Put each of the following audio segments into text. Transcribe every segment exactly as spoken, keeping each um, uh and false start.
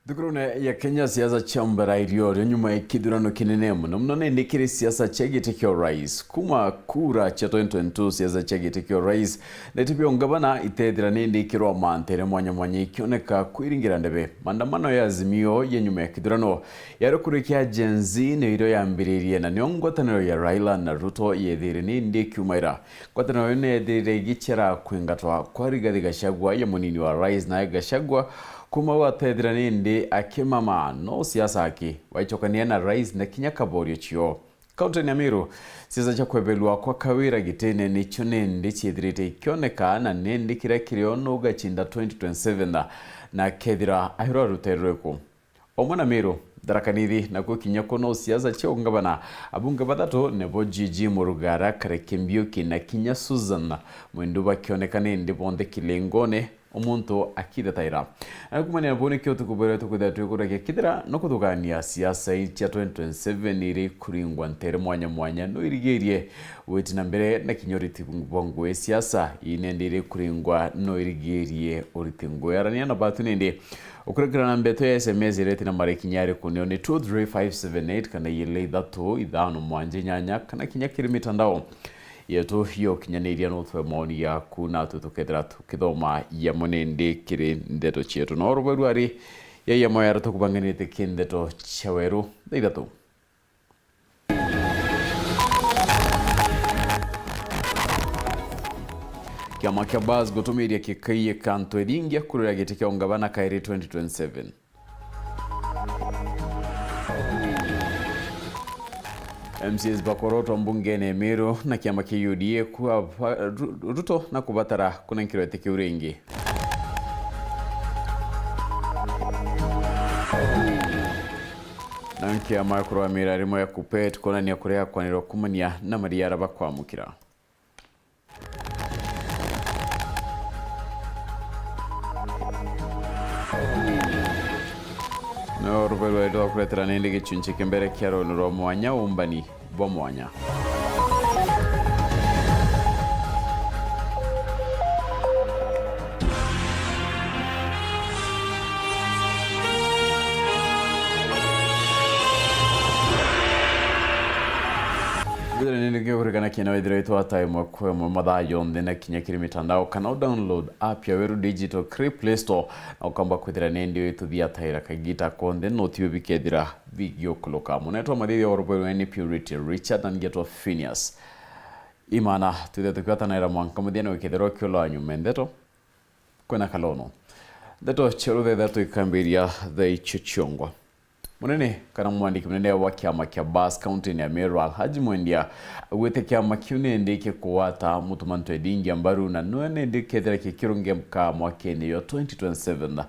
Nthigurune ya Kenya, siasa cia mbara irio rio nyuma ya kithurano kinene mono mono nindi kiri siasa cia giti kia urais. Kuma kura cia twenty twenty-two, siasa cia giti kia urais na iti bia ungavana itethira nindi ikirwa mantere mwanya mwanya ikioneka kwiringira ndebe. Maandamano ya Azimio ya nyuma ya kithurano yari kurikia Gen Z ni irio yambiririe, na nio ngwataniro ya Raila na Ruto yethire nindi ikiumaira. Ngwataniro iu niyethirire igiciara kwingatwa kwa Rigathi Gachagua ya munini wa rais, nae Gachagua kuma au atethira nindi akimama, no siasa aki waicokania na rais na kinya kaborio cio. Kaunti-ini ya Meru, siasa cia kwebelwa kwa Kawira gitine nicio nindi ciethirite ikioneka, na nindi kiria kirio nugacinda twenty twenty-seven na, na kethira ahirwa rutere rwiku. Omwe na Meru, Tharaka Nithi nakuo kinya kuo no siasa cia ungavana. Abunge bathatu nibo Gigi Murugara, Kareke Mbiuki na kinya Susan Mwindu bakioneka nindi bonthe kilingone, o muntu akithetaira. Na kumania na bau nikio utuku bwa ira tukwithira twikuragia kethira no kuthugania siasa ii cia twenty twenty-seven iri kuringwa ntere mwanya mwanya no irigirie witi na mbere na kinya uriti bwa ngui siasa ii nindi iri kuringwa no irigirie uriti ngui. Arania na batu nindi Ukuringana na ndeto ya S M S iria iti na marikinya ariku, nio ni two three five seven eight kana igiri ithatu ithano mwanja inyanya, kana kinya kiri mitandao yetu ya ukinyaniria no utwe maoni yaku, natwe tukethira tukithoma yamwe nindi kiri ndeto cietu. No rubaru ari ya yamwe yara tukubanganite ki ndeto cia weru thaa ithatu. Kiama kia Bas gutumiria kikaiye kantu ithingia kurira giti kia ungavana kairi twenty twenty-seven. M C As bakorotwa mbungene Meru na kiama kia U D A kwa Ru-, Ruto na kubatara kunenkirwa iti kiu ringi. Na nkiama ya kurugamira rimwe ya KUPPET kwonania kuria kwanirwa kumania na maria ara bakwamukira. No rubaru rwa kuretera nindi gicunci kia mbere kia rwendo rwa mwanya umbani bwa mwanya. Withire nindi ngikurikana kinya withire witwata imwe kwa imwe mathaa jonthe na kinya kiri mitandao, kana u download app ya Weru Digital kiri Play Store, na ukamba kwithira nindi wituthiataira kagita konthe, no tiwe bikethira bigiukuluka. Munetwa mathithia wa rubaru ni Purity Richard na ngetwa Phineas Imana. Twithe tukiwatanaira mwanka muthia na wikethirwa ukiulwa nyuma ndeto. Kwina kalono. Ndeto cia ruthetha tuikambiria thaa icio ciongwa. Munene kana mwandiki munene wa kiama kia Bas kaunti-ini ya Meru, Alhaji Mwendia, augite kiama kiu nindi kikuwata Mutuma Ntwedingia mbaru, na niwe nindi kethira kikirungika mwakene yo twenty twenty-seven.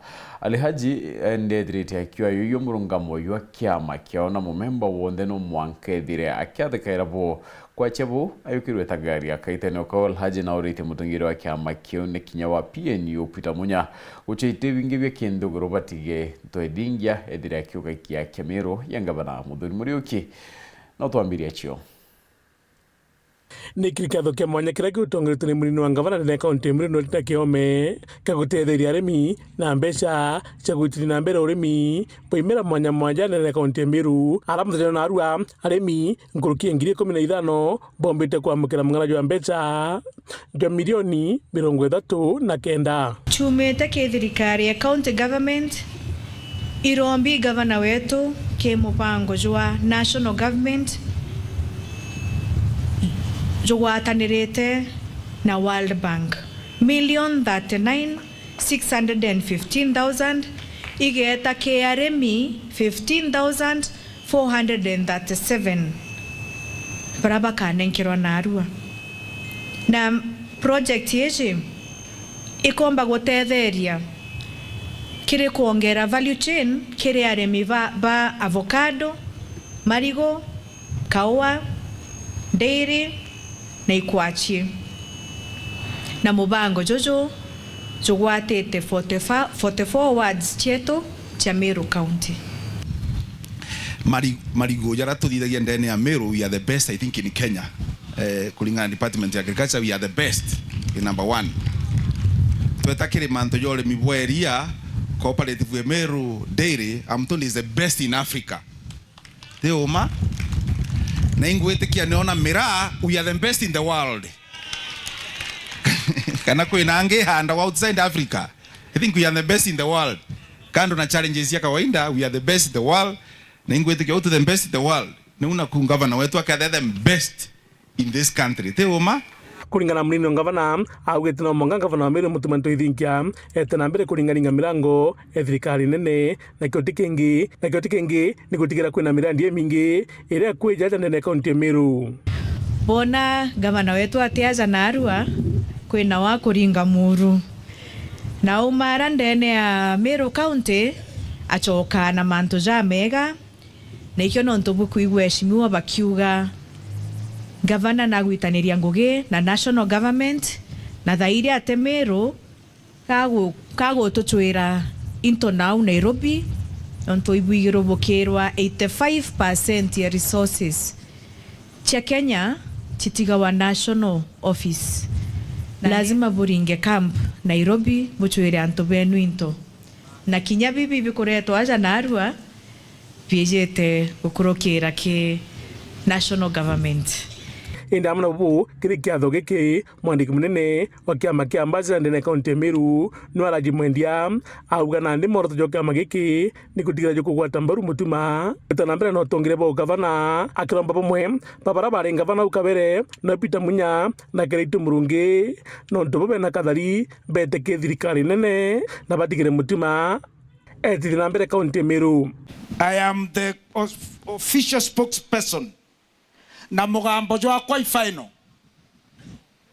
Alhaji, eh, ndethirite akiwa yuyu murungamo jwa kiama kiao, na mumemba wonthe no mwanka ethire akiathikaira bo. Kwacha buu, ayukirwe ta ngari ya kaitene o kau Alhaji na uritie mutongeria wa kiama kiu ni kinya wa P N U Peter Munya gucia iti bingi bia kinthuguru batige Ntwedingia ethire akiuga kia kia Meru ya ngavana Muthuri Muriuki. No twambirie acio. Ni kiri kiatho kia mwanya kiria giutongeretwe ni munini wa ngavana ndene ya kaunti ya Meru Norita Kiome kia gutetheria arimi na mbeca cia gwitithia na mbere urimi bwa imera mwanya mwanya ndene ya kaunti ya Meru, ara muthenya narua arimi nkuruki ya ngiri ikumi na ithano bombite kwamukira mung'ana jwa mbeca jwa milioni mirongo ithatu na kenda. Ciumite ki thirikari ya county government, irombi gavana wetu ki mubango jwa national government jugwatanirite na World Bank, million thirty-nine six hundred and fifteen thousand, igeeta ki arimi fifteen thousand four hundred and thirty-seven baria bakanenkerwa narua. Na project iji ikomba gutetheria kiri kwongera value chain kiri arimi ba, ba avocado, marigu, kaua, ndiri na ikwachi. Na mubango juju jugwatite forty-four, forty-four wards cietu cia Meru County. Mari-, marigu jaria tuthithagia ndene ya Meru, we are the best, I think, in Kenya. Eh, kuringana na department ya agriculture, we are the best, in number one. Tweta kiri mantu ja urimi bwa iria, cooperative ya Meru Dairy, Amtoni is the best in Africa. Ti uma? Na ingwitikia niona miraa, we are the best in the world. Kana kwina angi handawa outside Africa. I think we are the best in the world. Kando na challenges ya kawaida, we are the best in the world. Na ingwitikia utu the best in the world. Ni una ku governor wetu akethe the best in this country. Ti uma? Kuringana na munini wa ngavana, augite no mwanka ngavana wa Meru Mutuma Ntoithinkia ete na mbere kuringaringa mirango e thirikari nene, nakio ti kingi, nakio ti kingi ni gutigira kwina mirandi imingi iria kwija aja ndene ya kaunti ya Meru. Bona ngavana wetu ati aja narua, kwina wa kuringa muru. Na aumara ndene ya Meru County, acokaa na mantu jamega, na ikio nontu bukwigua eshimiwa bakiuga, ngavana nagwitaniria ngugi na national government, na thaa iria ate Meru, kagu-, kagutucwira into nau Nairobi, nontu ibwigirwe bukirwa eighty-five percent ya resources cia Kenya citigawa national office. Na lazima buringe camp Nairobi, bucwire antu benu into. Na kinya bibi bikuretwa aja narua, biijite gukurukira ki national government. Indi amwe na bubu, kiri kiatho giki, mwandiki munene wa kiama kia Ambassador ndene ya kaunti ya Meru, Nwaraji Mwendia, auga nandi mworoto jwa kiama giki ni gutigira jukugwata mbaru Mutuma. Gwita na mbere na utongere bwa ugavana, akiromba bamwe ba bara bari ngavana au kabere, na Peter Munya na Kiraitu Murungi, nontu bo bena kathari, bete ki thirikari nene na batigire Mutuma etithie na mbere kaunti ya Meru. I am the of-, official spokesperson, na mugambo jwakwa i final.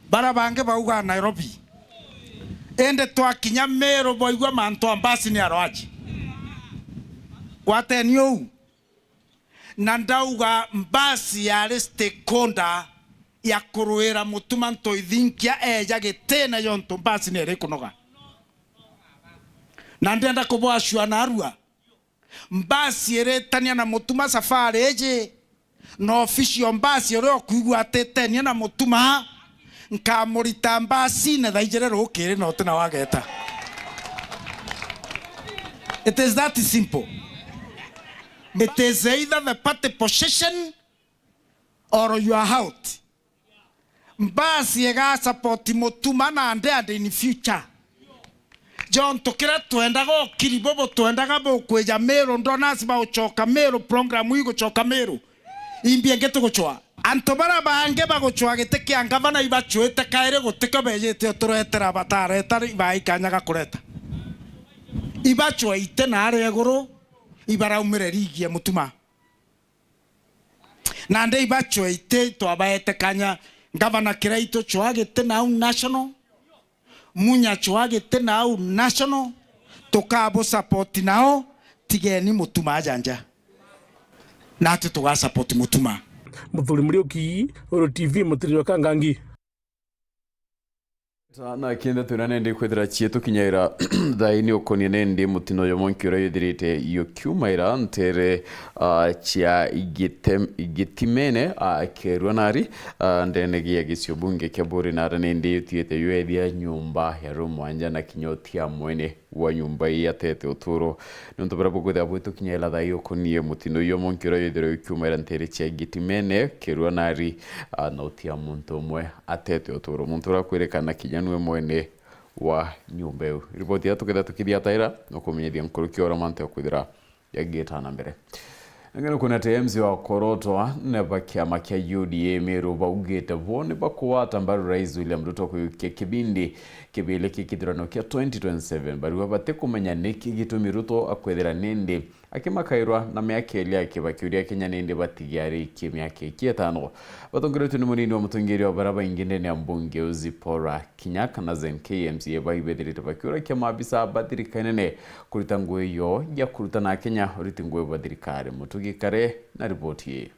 Bara bangi bauga Nairobi, indi twakinya Meru, bwaigua mantu a mbasi ni arwaji. Gwateni uu. Na ndauga mbasi yari stakeholder ya kuruira Mutuma Ntoithinkia eeja gitine yontu mbasi ni iri kunoga. Na ndenda kubwacua narua, mbasi iritania na Mutuma safari iji, na official mbasi uria ukwigua atitenia na Mutuma, nkamurita mbasine thaa ijiri rukiri na utina wageta. It is that simple. It is either the party position or you are out. Mbasi iga support Mutuma nandi and in future. Jontu kiria twendaga, ukiri bubu twendaga bukwija Meru, donors baucoka Meru, program ii gucoka Meru. Imbi ingi tugucwa. Antu bara bangi bagucwa giti kia ngavana ibacwite kairi, gutikio bejite uturetera, batareta ri, ibaikanya ga kureta. Ibacwa iti na aria iguru, ibaraumire ligi ya Mutuma. Nandi ibacwa iti twabaete kanya, ngavana Kiraitu cwa giti nau national, Munya cwa giti nau national, tukabu support nao, tigeni Mutuma aja nja. Natwi tuga support Mutuma. Muthuri Muriuki, Uru T V, Mutiri jwa Kangangi. Ta na kenda twina nendi kwithira cietu kinyaira thaini ukonie nendi mutino yo monki uria yuthirite yukiumaira ntere, ah, cia Gitem-, Gitimene, ah, kerua nari, ah, ndene gia gicio bunge kia Buri nara nendi yutiite yuethia nyumba ya room mwanja na kinya utia mwene wa nyumba ii atete uturo. Niuntu buria bukwithira bwitukinyira thaa ii ukonie mutino iyo monki uria withirwe ukiumaira ntere cia Gitimene, kirua nari, ah, na utia muntu umwe atete uturo. Muntu uria akwirikana kinya niwe mwene wa nyumba iu. Riboti iria tukethira tukithiataira, nukumenyithia nkuruki uria mantu jakwithira jagiita na mbere. Ningĩ nĩ kwĩna ati M C wa Korotwa nĩ ba kĩama kĩa U D A Meru baugĩte bo nĩ bakũgwata mbaru Rais William Ruto kũiyũkia kĩbindi kĩbĩlĩ kĩa kĩthurano kĩa twenty twenty-seven. Barua batĩkũmenya nĩkĩ gĩtũmi Ruto akwethĩra nĩndĩ akĩmakaĩrwa na mĩaka ĩlĩ ya Kĩbakĩ ũrĩa Kenya nĩndĩ batigiarĩkie mĩaka ĩngĩ ĩtano. Batongoretio nĩ mũnini wa mũtongeria wa bara baingĩ ndene ya mbunge Zipporah Kinyak na Zen K M C A baibethirite bakiurakia maabisa ba thirikari nene kurita ngugi yo ya kuruta na Kenya uriti ngugi bwa thirikari. Mutugi Kare na riboti ii.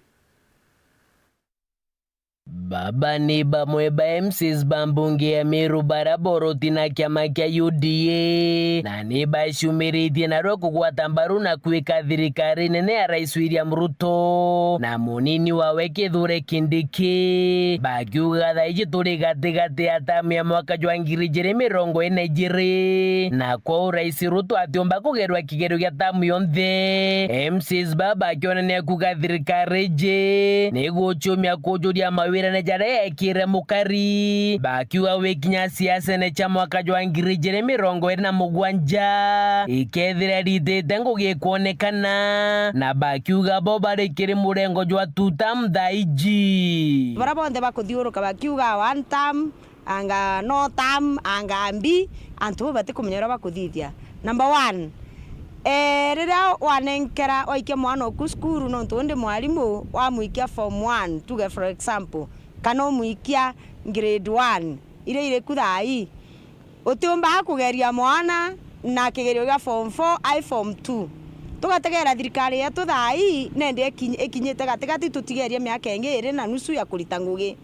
Baba ni bamwe ba M Cs ba mbunge ya Meru bara boroti na kiama kia U D A, na ni baciumiritie narua kugwata mbaru na kwika thirikari nene ya Rais William Ruto na munini wawe Kithure Kindiki, bakiuga thaa iji turi gatigati ya tamu ya mwaka jwa ngiri ijiri mirongo ina ijiri, na kwou Rais Ruto atiumba kugerwa kigerio gia tamu yonthe. M Cs baba bakionania kuuga thirikari iji ni guciumia kujuria mawirane jaria yeekire mukari, bakiuga wikinya siasene cia mwaka jwa ngiri ijiri mirongo iri na mugwanja, ikethira ritite ngugi ikwonekana, na bakiuga bo bari kiri murengo jwa two term thaa iji. Baria bonthe bakuthiuruka bakiuga one term, anga no term, anga mbi, antu bau batikumenya uria bakuthithia. Number one, eh, riria wanenkera, waikia mwana oku cukuru, nontu undi mwarimu, wamwikia form one, tuge for example, kana umwikia grade one, iria iri ku thaa ii, utiumbaga kugeria mwana na kigerio gia form four ai form two. Tugategeera thirikari yetu thaa ii, nendi ikinyi-, ikinyite gatigati, tutigerie miaka ingi iri na nusu ya kurita ngugi.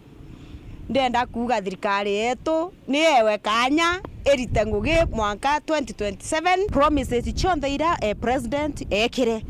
Ndenda kuuga thirikari yetu ni yewe kaanya irite ngugi mwanka twenty twenty-seven. Promises cionthe iria, eh, president eekire,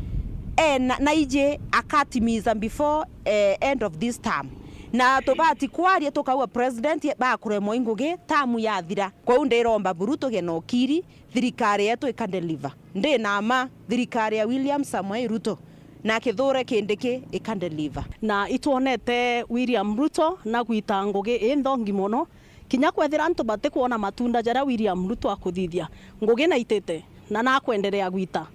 eh, na, na iji akatimiza before, eh, end of this term. Na tubati kwaria tukauga president bakuremwa i ngugi term yathira. Kwou ndiromba buru tugie na ukiri, thirikari yetu ika deliver. Ndi na mma, thirikari ya William Samoei Ruto na Kithure Kindiki ika deliver. Na itwonete William Ruto na gwita ngugi inthongi mono, kinya kwethira antu batikwona matunda jaria William Ruto akuthithia, ngugi naitite na nakwenderea gwita.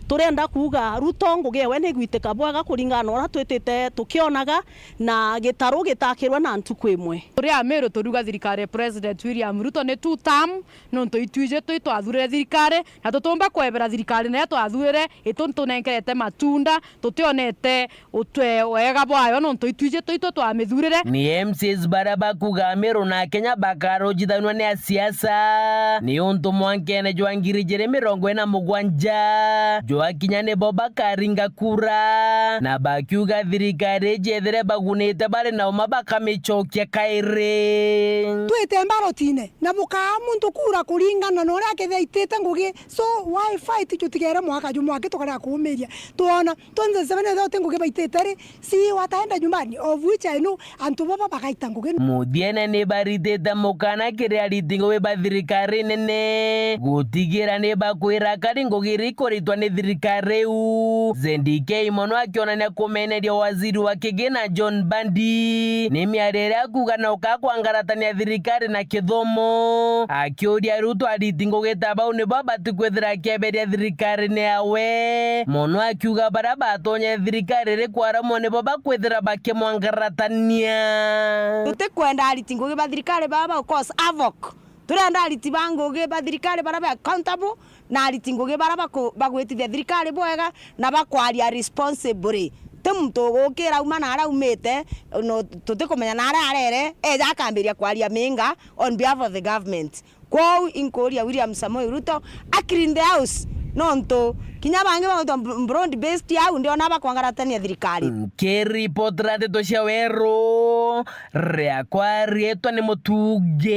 Turenda kuuga Ruto ngugi ewe nigwitika bwega kuringana na uria twitite tukionaga, na gitaru gitakirwe na ntuku imwe. Turi Amiru turiuga thirikari ya President William Ruto ni two term, nontu itwiji twi twathurire thirikari, na tutiumba kwebera thirikari niria twathurire ituntunenkerete matunda, tutionete utwe wega bwayo, nontu itwiji twi twi twamithurire. Ni M Cs baria bakuuga Amiru na Kenya bakarujithanua ni asiasa, niuntu mwankene jwa ngiri ijiri mirongo ina mugwanja jwakinya nibo bakaringa kura, na bakiuga thirikari iji ethire bagunite bari na uma bakamicokia kairi. Twite mbarotine, na bukaa muntu kura kuringana na uria akethira aitite ngugi. So why fight? Jutigere mwaka jumwe aki tukarega kuumiria. Twona twenty twenty-seven ethira uti ngugi baitite ri, si wataenda nyumbani, of which I know antu baba bagaita ngugi. Muthiene ni baritite mukana kiri ariti ngugi ba thirikari nene gutigira ni bakwira kari ngugi iria ikuritwa ni thirikari iu. Zendikei mono akionania kumeneria waziri wa kigina John Mbadi ni miario iria akuuga na ukaa kwangaratania thirikari na kithomo, akiuria Ruto ariti ngugi ta bau nibo abati kwithira akieberia thirikarine yawe mono, akiuga baria batonya thirikari iri kwaramwa nibo bakwithira bakimwangaratania. Tutikwenda ariti ngugi ba thirikari baba ba cause havoc. Turenda ariti ba ngugi ba thirikari baria be accountable, na ariti ngugi baria baku-, bagwitithia thirikari bwega na bakwaria responsibly. Ti muntu ugukira auma na aria aumite, no, tutikumenya na aria arere, eja akambiria kwaria minga on behalf of the government. Kwou inkuuria William Samoei Ruto a clean the house, nontu kinya bangi bagwitwa bro-, broad based au ndiona bakwangaratania thirikari. Nkiripotera ndeto cia Weru, riakwa riitwa ni Mutungi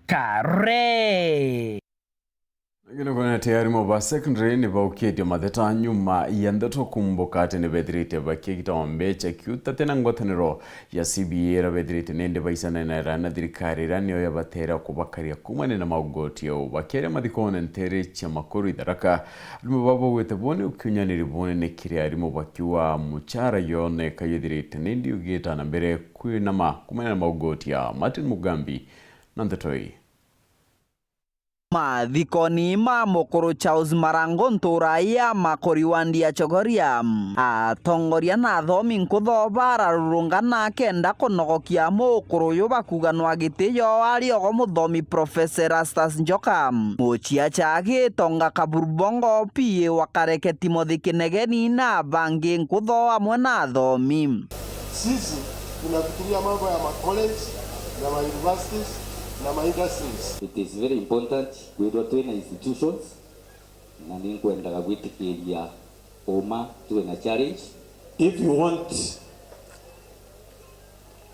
Kare. Angĩ nĩ kuonania atĩ arimũ ba secondary nĩ baukitie matheta nyuma ya ndeto kumbuka atĩ nĩ bethirĩte bakigitagwa mbeca kiu ta tena ngwatanĩro ya C B A ĩrĩa bethirĩte nĩ ĩndĩ baicananĩra na thirikari ĩrĩa nĩyo yabatera kũbakaria kumania na maugoti au. Bakiaria mathikone ntere cia Makuru Itharaka, arimũ baba baugĩte bo nĩ ũkiunyanĩri bunene kiri arimũ bakiuga mũcara yoneka yethirĩte nĩ ĩndĩ ũgĩta na mbere kwĩnama kumania na maugoti ya Martin Mugambi na ndeto ii. Mathikoni ma mukuru Charles Marango ntura ya Makori wandi ya Chogoria, atongoria na athomi nkutho bararurungana kenda kunogokia mukuru uyu bakuga nwa gitiyo ari ogo muthomi Professor Erastus Njoka, muciaca Gitonga Kaburubongo P A wa Kareke Timothy Kinegeni na bangi nkutho amwe na athomi. Sisi tunafikiria mambo ya ma college na ma universities na ma industries. It is very important kwithwa twina institutions, na ninkwendaga gwitikiria uma tuwe na challenge. If you want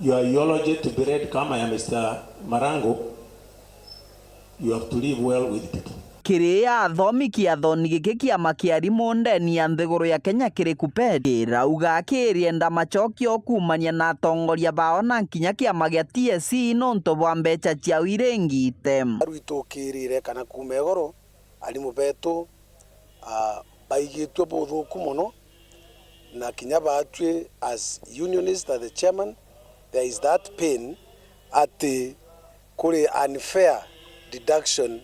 Your eulogy to be read kama ya Mister Marango, you have to live well with people. Kiri athomi kiathoni giki, kiama kia arimu ndeni ya nthiguru ya Kenya kiri KUPPET, kirauga kirienda macokio kuumania na atongoria bao na nkinya kiama gia T S C nontu bwa mbeca ciao iri ngite. Arwitukirire kana kuuma igoro, arimu betu, ah, baigitue buthuku mono, na kinya baatui as unionist, as the chairman, there is that pain ati kuri unfair deduction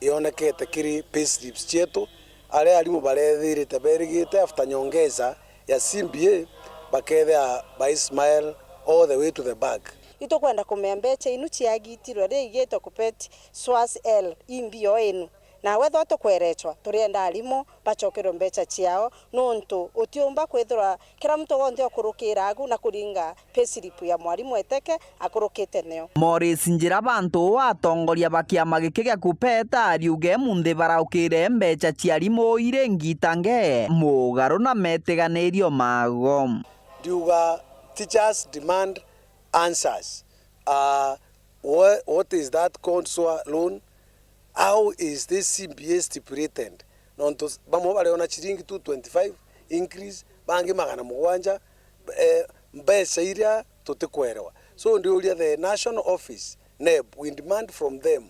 yonekete kiri payslips cietu, aria arimu barethirite berigite after nyongeza ya C B A, bakethira bai smile all the way to the bank. Itukwenda kumenya mbeca inu ciagitirwe ri igitwe KUPPET, SWAS L, imbi o inu. Na wethwa tukwerecwa, turienda arimu bacokerwe mbeca ciao, nontu utiumba kwithirwa kira muntu wonthe ukurukira agu na kuringa payslip ya mwarimu eteke akurukite neo. Morris Njira, bantu uu atongoria ba kiama giki gia KUPPET ariuge munthi baraukire mbeca cia arimu iri ngitange, mugaru na metiganirio mago. Ndiuga teachers demand answers. Uh, wha-, what is that CONSWA loan? How is this C B A stipulated? Nontu s-, bamwe bariona ciringi two twenty-five increase, bangi magana mugwanja, eh, mbeca iria tutikwerewa. So ndiuria the National Office, NEB, we demand from them,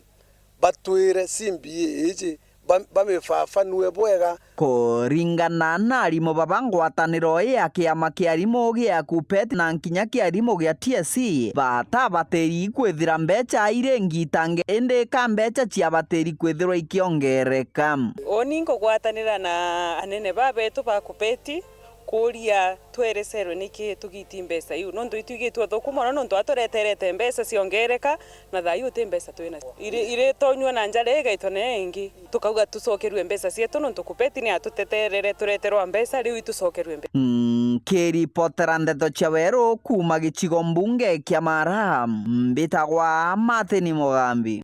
batwire C B A iji ba-, bamifafanue bwega. Kuringana na arimu baba, ngwataniro ii ya kiama kia arimu gia KUPPET na nkinya kia arimu gia T S C, batabatiri kwithira mbeca iri ngitange, indi ka mbeca ciabatiri kwithirwa ikiongereka. Uni nkugwatanira na anene ba betu ba KUPPET kuuria twerecerwe niki tugiti mbeca iu, nontu itwigitwe uthuku mono, nontu atureterete mbeca ciongereka, na thaa ii uti mbeca twina. Iri-, iritonyua na njara igaitwa nayo ingi, tukauga tucokerue mbeca cietu, nontu KUPPET ni atuteterere tureterwa mbeca, riu itucokerue mbeca. Nkiripotera ndeto cia weru kuuma gicigo mbunge kia Mara, mbitagwa Martin Mugambi.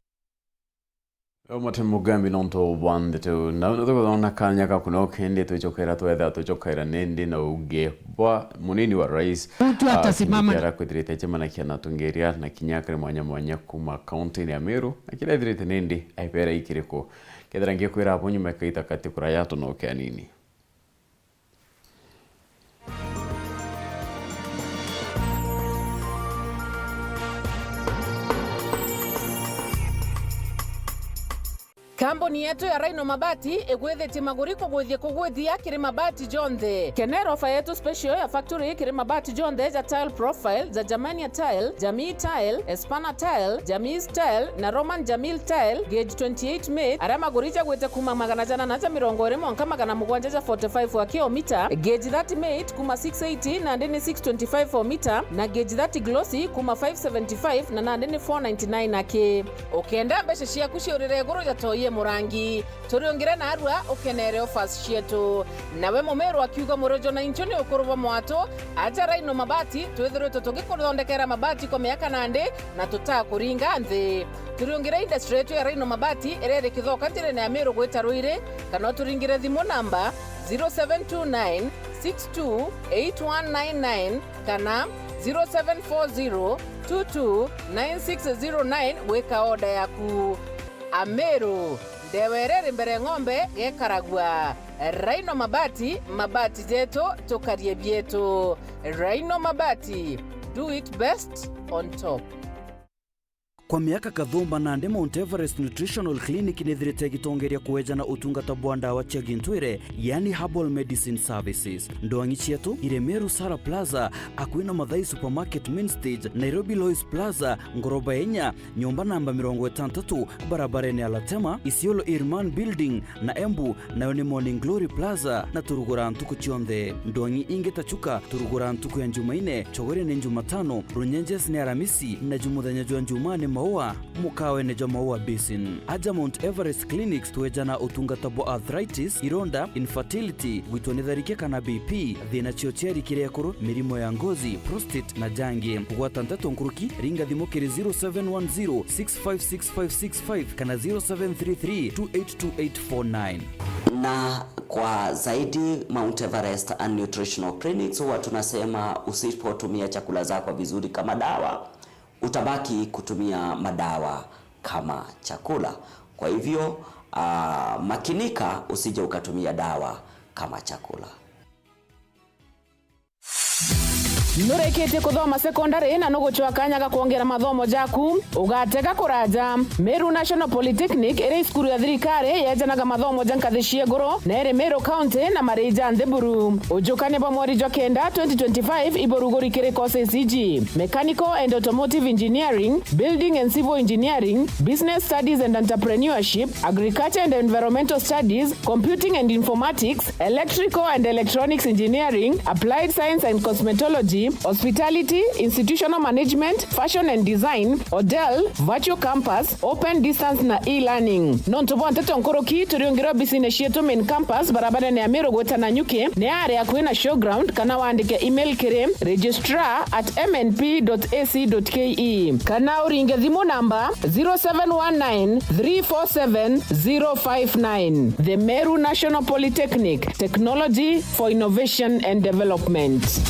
Omate Mugambi nontu bwa ndeto. Na no tukuthona kanya ka kuno kendi twicokera twetha twicokera nindi na uge bwa munini wa rais. Ruto ah, atasimama. Ara kwithirite acemanagia na atongeria na kinya akari mwanya mwanya kuma kaunti ya Meru, na kiria ethirite nindi aibera ikiriku. Kethira ngikwira abo nyuma ikaita kati kuraya tunoke anini. Kambuni yetu ya Rhino Mabati igwithitie maguri kugwithia kugwithia kiri mabati jonthe. Kenera ofa yetu special ya factory kiri mabati jonthe ja tile profile, ja Germania tile, Jamii tile, Espana tile, Jamii tile na Roman Jamil tile, gauge twenty-eight mate, aria maguri jagwite kuma magana janana ja mirongo iri mwanka magana mugwanja ja forty-five aki o mita, gauge thirty mate kuma six eighty nandi ni six twenty-five o mita, na gauge thirty glossy kuma five seventy-five na nandi ni four ninety-nine aki. Ukenda mbeca ciaku ciurire iguru ja toi e murangi, turiungire narua ukenere offers cietu. Nawe mumiru akiuga murojo na inchu ni ukuru bwa mwatu, aja Rhino Mabati, twithiritwe tugikuthondekera mabati kwa miaka nandi na tutakuringa nthi. Turiungire industry yetu ya Rhino Mabati iria iri Kithoka njirene ya Meru gwita Ruiri, kana uturingire thimu namba zero seven two nine six two eight one nine nine kana zero seven four zero two two nine six zero nine gwika order yaku. Ameru, ndewa iria iri mbere ng'ombe gekaragua. Rhino Mabati, mabati jetu, tukarie bietu. Rhino Mabati, do it best on top. Kwa miaka kathumba nandi Mount Everest Nutritional Clinic nithirite igitongeria kuejana utungata bwa ndawa cia gintwire, yani herbal medicine services. Ndwang'i cietu iri Meru Sara Plaza, akui na Mathai Supermarket Main Stage, Nairobi Lois Plaza, ngoroba ya inya, nyomba namba mirongo itantatu, barabarene ya Latema, Isiolo Irman Building, na Embu, nayo ni Morning Glory Plaza, na turuguraa ntuku cionthe. Ndwang'i ingi ta Chuka, turuguraa ntuku ya Njumaine, Chogoria ni Njumatano, Runyenjes ni Aramisi, na ju muthenya jwa Njumaa ni Oa, mukawene jwa Maua Basin. Aja Mount Everest Clinics twejana utungata bwa arthritis, ironda, infertility, gwitwa ni tharike kana B P, thina cia uciari kiri ekuru, mirimo ya ngozi, prostate na jangi. Kugwata nteto nkuruki, ringa thimu kiri zero seven one zero six five six five six five kana zero seven three three two eight two eight four nine. Na kwa zaidi, Mount Everest and Nutritional Clinics huwa tunasema usipotumia chakula zako vizuri kama dawa, utabaki kutumia madawa kama chakula. Kwa hivyo, ah, makinika usije ukatumia dawa kama chakula. Nurikitie kuthoma sekondari na nugucwa kanya ga kwongera mathomo jaku? Ugatega kuraja. Meru National Polytechnic iri cukuru ya thirikari yejanaga mathomo ja nkathi cia iguru na iri Meru County na mari ja nthi buru. Ujukania bwa mweri jwa kenda twenty twenty-five iburuguri kiri courses iji: Mechanical and Automotive Engineering, Building and Civil Engineering, Business Studies and Entrepreneurship, Agriculture and Environmental Studies, Computing and Informatics, Electrical and Electronics Engineering, Applied Science and Cosmetology, Hospitality, Institutional Management, Fashion and Design, Hotel, Virtual Campus, Open Distance na E-Learning. Nontu bwa nteto nkuruki, turiungire obisine cietu Main Campus, barabarene ya Meru gwita Nanyuki, ni ari akui na Showground, kana wandike email kiri registrar at M N P dot A C dot K E, kana uringe thimu namba zero seven one nine three four seven zero five nine. The Meru National Polytechnic, technology for innovation and development.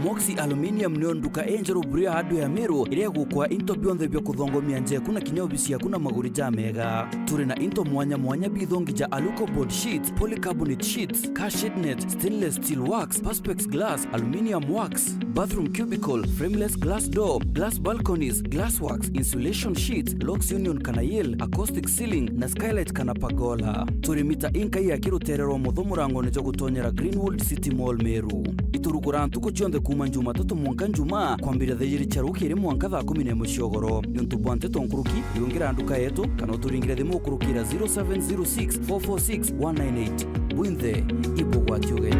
Moxie Aluminium niyo nduka injeru buru ya hardware ya Meru, iria igukwa into bionthe bia kuthongomia nja yaku na kinya obisi yaku na maguri jamega. Turi na into mwanya mwanya bia ithongi ja Aluco board sheets, polycarbonate sheets, car shade net, stainless steel works, perspex glass, aluminium works, bathroom cubicle, frameless glass door, glass balconies, glass works, insulation sheets, locks union kana yale, acoustic ceiling na skylight kana pergola. Turi mita inkai aki rutere rwa mutho murangone jwa gutonyera Greenwood City Mall Meru. Iturukura ntuku cionthe kuuma Jumatatu mwanka Njumaa, kwambiria thaa ijiri cia rukiri mwanka thaa kumi na imwe cia ugoro. Niuntu bwa nteto nkuruki, riungira nduka yetu, kana uturingire thimu ukurukira zero seven zero six four four six one nine eight. Bwinthe, ibugwati ugeni.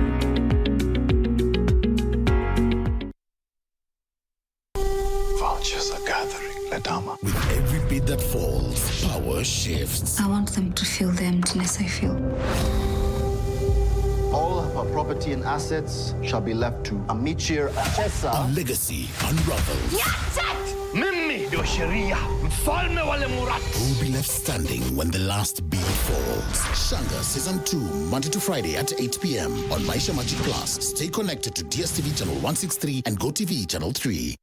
Vultures are gathering, Ledama. With every beat that falls, power shifts. I want them to feel the emptiness I feel. All of her property and assets shall be left to Amichir Achesa. A legacy unravels. Mimi ndio sheria, mfalme wa Lemurati. Who will be left standing when the last beat falls? Shanga Season two, Monday to Friday at eight p.m. on Maisha Magic Plus. Stay connected to D S T V channel one sixty-three and Go T V channel three.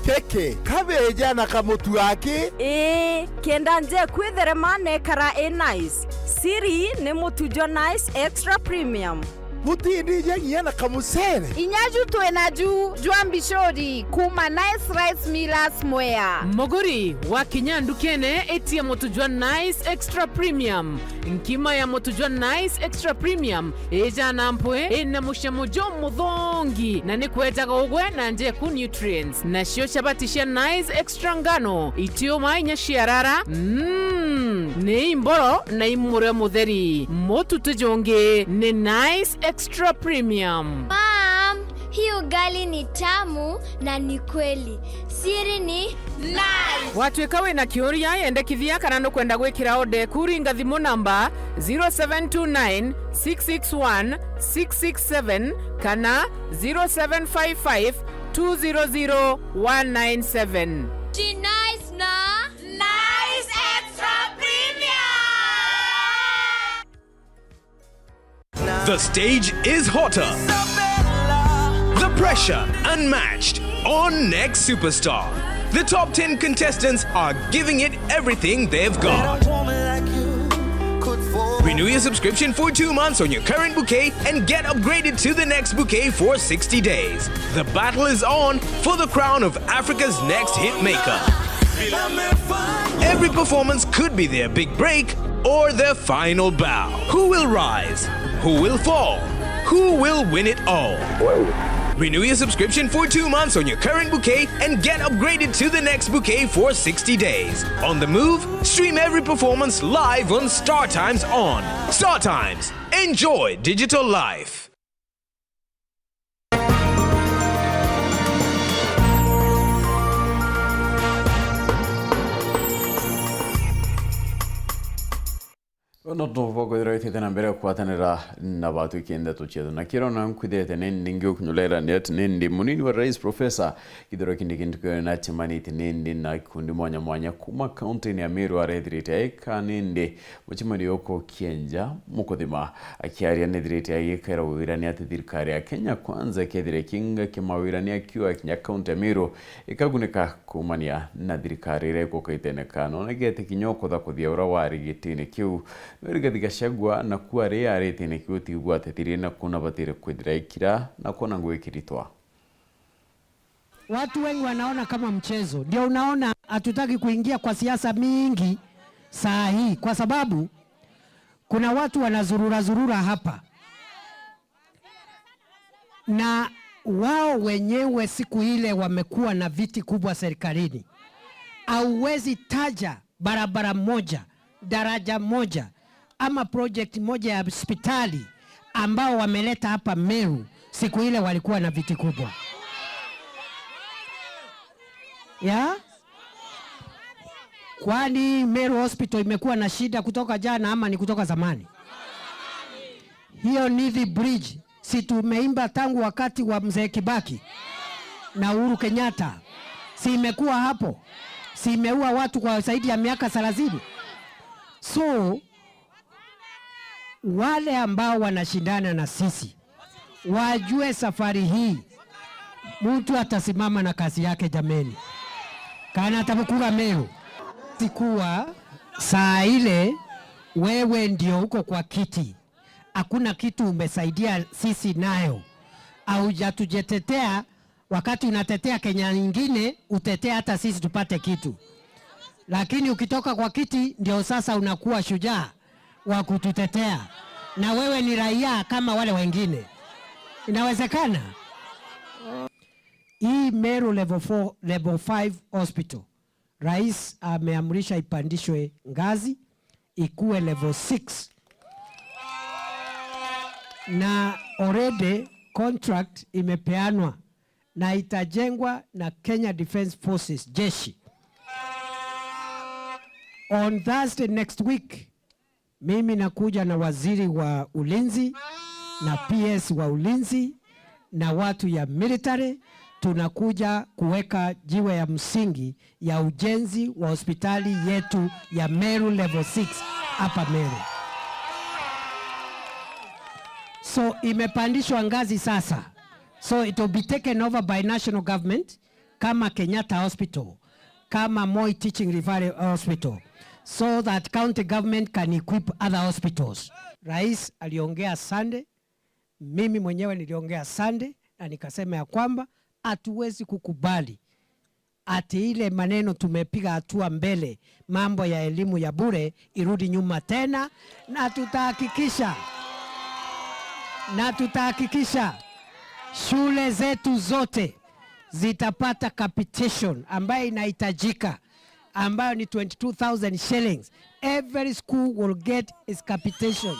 Keke, kabeja na kamutu aki? Ii, kenda nje kwitherema nekara i nice. Siri ni mutu jwa Nice Extra Premium. Butindija nginya na kamucere. Inya ju twina ju jwa mbicuri kuuma Nice Rice Millers Mwea. Muguri, wakinya ndukene, itia mutu jwa Nice Extra Premium. Nkima ya mutu jwa Nice Extra Premium ijana mpwi, ina mucamo jumuthongi, na ni kwejaga ugwe na njeku nutrients. Nacio chabati cia Nice Extra ngano, itiuma inya ciarara, mm, ni imboro na imurio mutheri. Mutu ti jungi ni Nice Extra Premium. Mom, hii ugali ni tamu na ni kweli. Siri ni Nice. Watwika wina kiuria, yendekithia kana nukwenda gwikira order eku, ringa thimu namba zero seven two nine six six one six six seven kana zero seven five five two zero zero one nine seven. Ji Nice na Nice Extra Premium. The stage is hotter. The pressure unmatched on Next Superstar. The top ten contestants are giving it everything they've got. Renew your subscription for two months on your current bouquet and get upgraded to the next bouquet for sixty days. The battle is on for the crown of Africa's next hit maker. Every performance could be their big break or their final bow. Who will rise? Who will fall? Who will win it all? Well, Renew your subscription for two months on your current bouquet and get upgraded to the next bouquet for sixty days. On the move, stream every performance live on StarTimes On. StarTimes. Enjoy digital life. Nontu bwa kwithirwa itite na mbere kugwatanira na batwiki ndeto cietu, na kiro na nkwithirite ni ndingi ukunyolera ni ati ni ndi munini wa rais Professor Kithure Kindiki Ndiki na acemanitie ni ndi na ikundi mwanya mwanya kuma kaunti-ini ya Meru arethirite aika ni ndi mucemanio uku Kienja Mukuthima. Akiaria nethirite agikera wira ni ati thirikari ya Kenya Kwanza ikethire ikinga kimawira ni akiuga kinya kaunti ya Meru ikagunika kuumania na thirikari iria ikuka itene kana ona gete kinya ukutha kuthia uria wari gitine kiu. No Rigathi Gachagua naku ari ari gitine kiu tigwa atethire na kuna batire kwithira ikira na kuona ngugi kiritwa. Watu wengi wanaona kama mchezo, ndio unaona hatutaki kuingia kwa siasa mingi saa hii, kwa sababu kuna watu wanazurura zurura hapa na wao wenyewe siku ile wamekuwa na viti kubwa serikalini. Hauwezi taja barabara moja, daraja moja, ama project moja ya hospitali ambao wameleta hapa Meru siku ile walikuwa na viti kubwa. Ya? Kwani Meru Hospital imekuwa na shida kutoka jana ama ni kutoka zamani? Hiyo Nithi Bridge, si tumeimba tangu wakati wa Mzee Kibaki na Uhuru Kenyatta? Si imekuwa hapo? Si imeua watu kwa zaidi ya miaka thelathini? So, wale ambao wanashindana na sisi, wajue safari hii mtu atasimama na kazi yake jameni. Kana atabukura Meru. Sikuwa saa ile wewe ndio uko kwa kiti. Hakuna kitu umesaidia sisi nayo. Haujatujetetea, wakati unatetea Kenya ingine, utetea hata sisi tupate kitu. Lakini ukitoka kwa kiti, ndio sasa unakuwa shujaa wa kututetea. Na wewe ni raia kama wale wengine. Inawezekana? Hii Meru level four, level five hospital, rais ameamrisha ipandishwe ngazi, ikuwe level six. Na already contract imepeanwa na itajengwa na Kenya Defence Forces, jeshi. On Thursday next week, mimi nakuja na waziri wa ulinzi na P S wa ulinzi na watu ya military, tunakuja kuweka jiwe ya msingi ya ujenzi wa hospitali yetu ya Meru Level six hapa Meru. So imepandishwa ngazi sasa. So it will be taken over by national government kama Kenyatta Hospital, kama Moi Teaching Referral Hospital, so that county government can equip other hospitals. Rais aliongea Sunday, mimi mwenyewe niliongea Sunday, na nikasema ya kwamba hatuwezi kukubali ati ile maneno tumepiga hatua mbele, mambo ya elimu ya bure irudi nyuma tena, na tutahakikisha, na tutahakikisha shule zetu zote zitapata capitation ambayo inahitajika, ambayo ni twenty-two thousand shillings. Every school will get its capitation.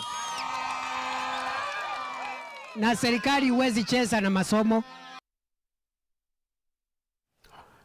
Na serikali huwezi cheza na masomo.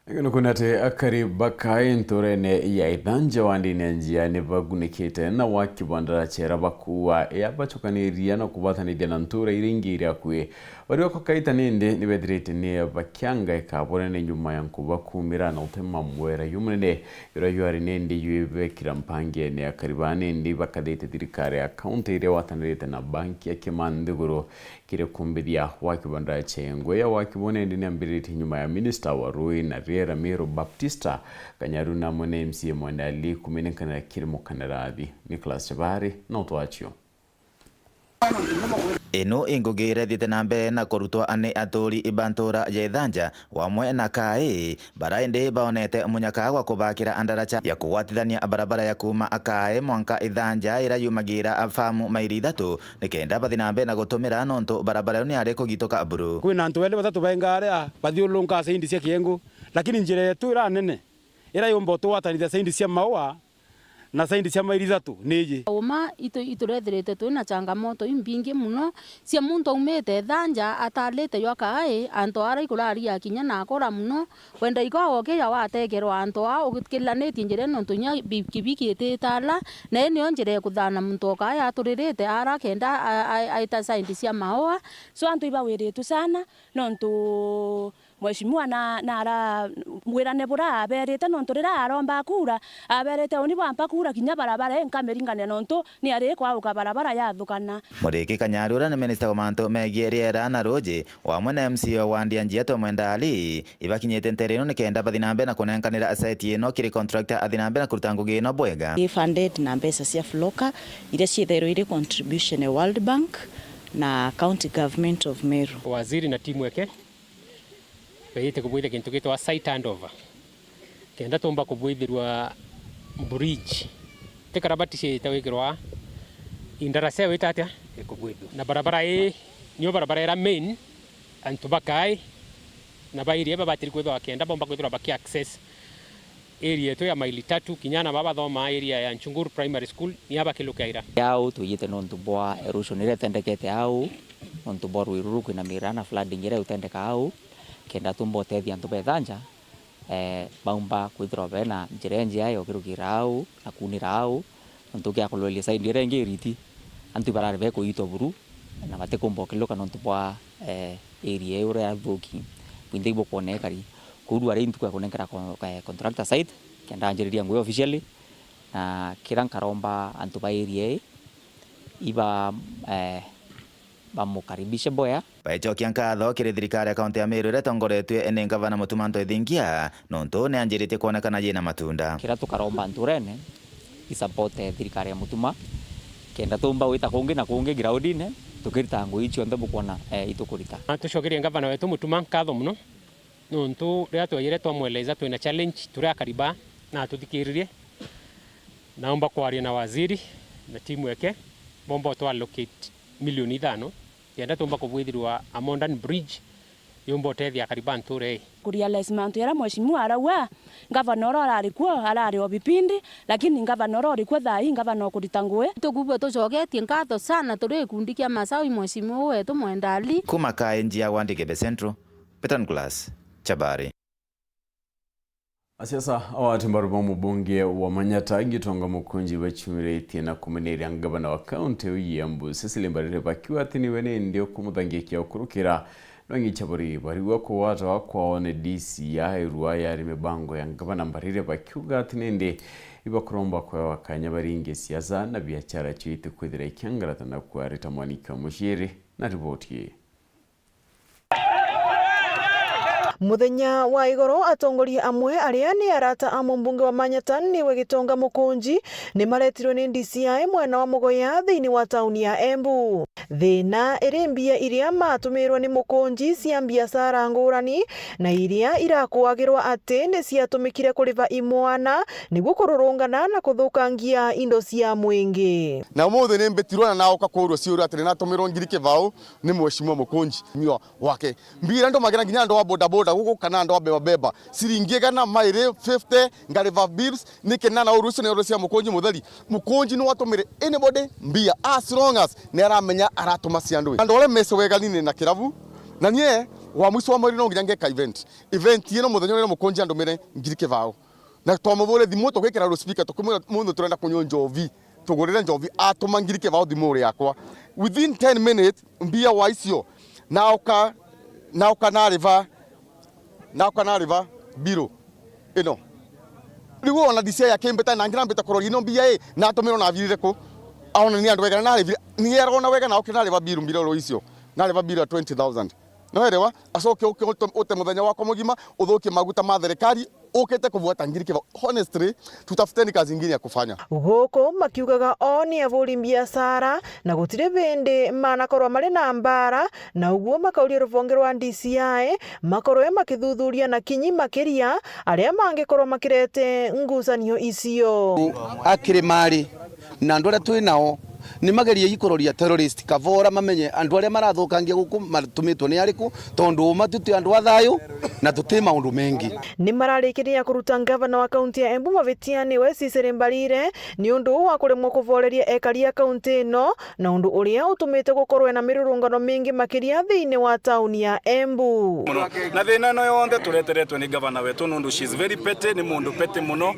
Nikuona ati akari bakae nturene ya Ithanja wa ndini ya Njia ni bagunikite na waki bwa ndaraca iria bakuua ya bacukaniria na kubatanithia na ntura iria ingi iria akui. Bari bako kaita nindi ni bethirite ni bakiangaika bunene nyuma ya nkuba kumira na utema mwera yumunene, yuria yuari nindi yuibekira mpangiene ya akari ba nindi bakathite thirikari ya kaunti iria watanirite na banki ya Kimanthiguru kiri kumbithia waki bwa ndaraca ingwe ya waki bwa nindi ni ambiritie nyuma ya minista wa rui na riera Miru Baptista Kanyaru na mwene M C A Mwenda Ali kuminenkanira kiri mukanarathi. Nicholas Chabari na utwacio. Ino ingugi iria ithiite na mbere na kurutwa ni aturi ba ntura ya Ithanja wamwe na Kaai, bara indi baonete munyaka gwa kubakira ndaraca ya kugwatithania barabara ya kuuma Kaai mwanka Ithanja iria yumagira famu mairi ithatu, nikenda bathi na mbere na gutumira, nontu barabara iyo ni yari kugituka buru. Kwina antu eri bathatu bainga aria bathiururunka saindi cia Kiengu, lakini njira yetu iria nene iria yumba utugwatanithia saindi cia Maua na saindi cia mairi ithatu ni iji. Uma itu-, iturethirite twi na changamoto imbingi muno cia muntu aumite Ithanja atarite jwa Kaai, antu aria ikuraria kinya na akora muno, wenda igo agokiya watekerwa antu aa ukilanitie njira nontu inya bikibiki ititala, na ii niyo njira ikuthana muntu o Kaai aturirite ara kenda a-, a-, aita saindi cia Maua. So antu ibawiritwe sana nontu Mheshimiwa na, na ara-, wirane buria aberite, nontu riria aromba kura, aberite, "Uni bwampa kura kinya barabara ii nkamiringania, nontu ni ari ikwauka barabara yathukana." Muriki Kanyari, uria ni minista wa mantu megie riera na ruuji, wamwe na M C A wa wandi ya Njia Twemwenda Ali, ibakinyite ntere ino nikenda bathi na mbere na kunenkanira site ino kiri contractor athi na mbere na kuruta ngugi ino bwega. I funded na mbeca cia floka iria ciithairwo iri contribution ya World Bank na County Government of Meru. Waziri na timu yake bejite kubwithia kintu gitwa site handover, kenda tumba kubwithirwa bridge. Ti karabati ciite gwikirwa, indaraca iyo ita atia? Ikubwithua. Na barabara ii niyo barabara iria main antu ba Kaai na ba area babatiri kwithirwa kenda bomba kwithirwa baki access area yetu ya maili tatu, kinya na baba bathoma area ya Nchunguru Primary School, ni aba kilukaira. Au twijite nontu bwa erosion iria itendekete au, nontu bwa rui ruru kwinamira na flooding iria utendeka au, kenda tumba utethia antu ba Ithanja, eh, baumba kwithirwa bena njira injea ya ukirukira au na kuunira au, nontu ukia kuroreria side iria ingi iriti, antu ibarari bekuitwa buru, na batikumba ukiluka nontu bwa, eh, area iu uria yathuki, bwinthe ibukwona ikari. Kwou rwari ntuku ya kunenkera con-, eh, contractor site, kenda anjiriria ngugi officially, na kira nkaromba antu ba area ii iba, eh, bamukaribishe bwea. Baicokia nkatho kiri thirikari ya kaunti ya Meru iria itongoretue ni ngavana Mutuma M'Ethingia, nontu ni anjiritie kwonekana yina matunda. Kira tukaromba nturene, i support thirikari ya Mutuma, kenda tumba gwita kungi na kungi groundine, tukirita ngugi cionthe bukwona, eh, itukurita. Na tucokerie ngavana wetu Mutuma nkatho muno, nontu riria twejire twamweleza twina challenge, turi akariba na atuthikiririe. Naomba kwaria na waziri na timu yake, bomba utu allocate milioni ithano, kenda tumba kubwithirwa a modern bridge, yumba utethia akari ba ntura ii. Kurealize mantu jaria mheshimiwa arauga, ngavana uria urari kuo arari o bipindi, lakini ngavana uria uri kuo thaa ii, ngavana ukurita ngugi. Tukubua tucoketie nkatho sana, turi gikundi kia Masawi, mheshimiwa wetu Mwenda Ali. Kuma Kaenji ya Wandikebe Central, Peter Nicholas Chabari. Asiasa awati mbaru ba mubunge wa Manyata Gitonga Mukunji bachumiritie na kumeneria ngavana wa kaunti iu ya Embu Cecily Mbarire bakiuga ati niwe nindi ukumuthangikia ukurukira. No ing'icha buri barigwa kugwatwa kwao ni D C ya irua yari mibango ya ngavana Mbarire bakiuga ati nindi ibakuromba kwewa kanya baringe siasa na biachara cio itikwithira ikiangarata na kwarita mwaniki wa muciiri na riboti ii. Muthenya wa igoro, atongoria amwe aria ni arata a mumbunge wa Manyata niwe Gitonga Mukunji ni maretirwe ni D C I mwena wa Mugoya thiini wa tauni ya Embu. Thina iri mbia iria matumirwe ni Mukunji cia mbiacara ngurani na iria irakuagirwa ati ni ciatumikire kuriva imwana niguo kururungana na kuthukangia indo cia mwingi. Na umuthi ni mbitirwe na nauka kuurua ciuria ati ni natumirwe ngiri kibao ni Mheshimiwa Mukunji, mio wake. Mbira ndumagira nginya andu a boda boda guku kana andu a beba beba. Ciringi igana, mairi fifty, ngariva bills, niki na na uru ucio ni uru cia Mukunji Mutheri. Mukunji ni watumire anybody mbia as long as ni aramenya aratuma cia andu. Andu aria mese weganine na kirabu, na nie wa mwiso wa mweri no nginya ngeka event. Event ino muthenya uria Mukunji andumire ngiri kibao. Na twamubure thimu, tugikira loudspeaker, tukimwira, "Mundu turenda kunywa njovi, tugurire njovi." Atuma ngiri kibao thimu yakwa. Within ten minutes, mbia wa icio, nauka, nauka nariva, nauka nariva biru ino. Riu ona D C I akimbita, na ngira mbita kuroria ino mbia ii, natumirwo na birire ku? Aona ni andu wega na narivire, ni arona wega na ukira nariva biru mbiroro icio, nariva biru ya twenty thousand. Niwerewa? Acoke uke ute, ute muthenya wakwa mugima, uthukie maguta ma thirikari, ukite kubuata ngiri kiba. Honestly, tutafuteni kazi ingine ya kufanya. Guku makiugaga o ni aburi biacara na gutiri bindi manakorwa mari na mbara, na uguo makauria rubonge rwa D C I makorwe makithuthuria na kinyi makiria aria mangikorwa makirete ngucanio icio. Akiri mari na andu aria twi nao, ni magerie ikuroria terrorist kavora, mamenye andu aria marathukangia guku matumitwe ni ariku, tondu uma tu ti andu a thayu na tuti maundu mengi. Ni mararikiria kuruta ngavana wa kaunti ya Embu mavitia niwe Cecily Mbarire ni undu wa kuremwa kuvoreria ekari a kaunti ino, na undu uria utumite gukorwe na mirurungano mingi makiria thiini wa tauni ya Embu. Muno. Na thina ino yonthe tureteretwe ni gavana wetu, nundu she is very petty, ni mundu petty muno.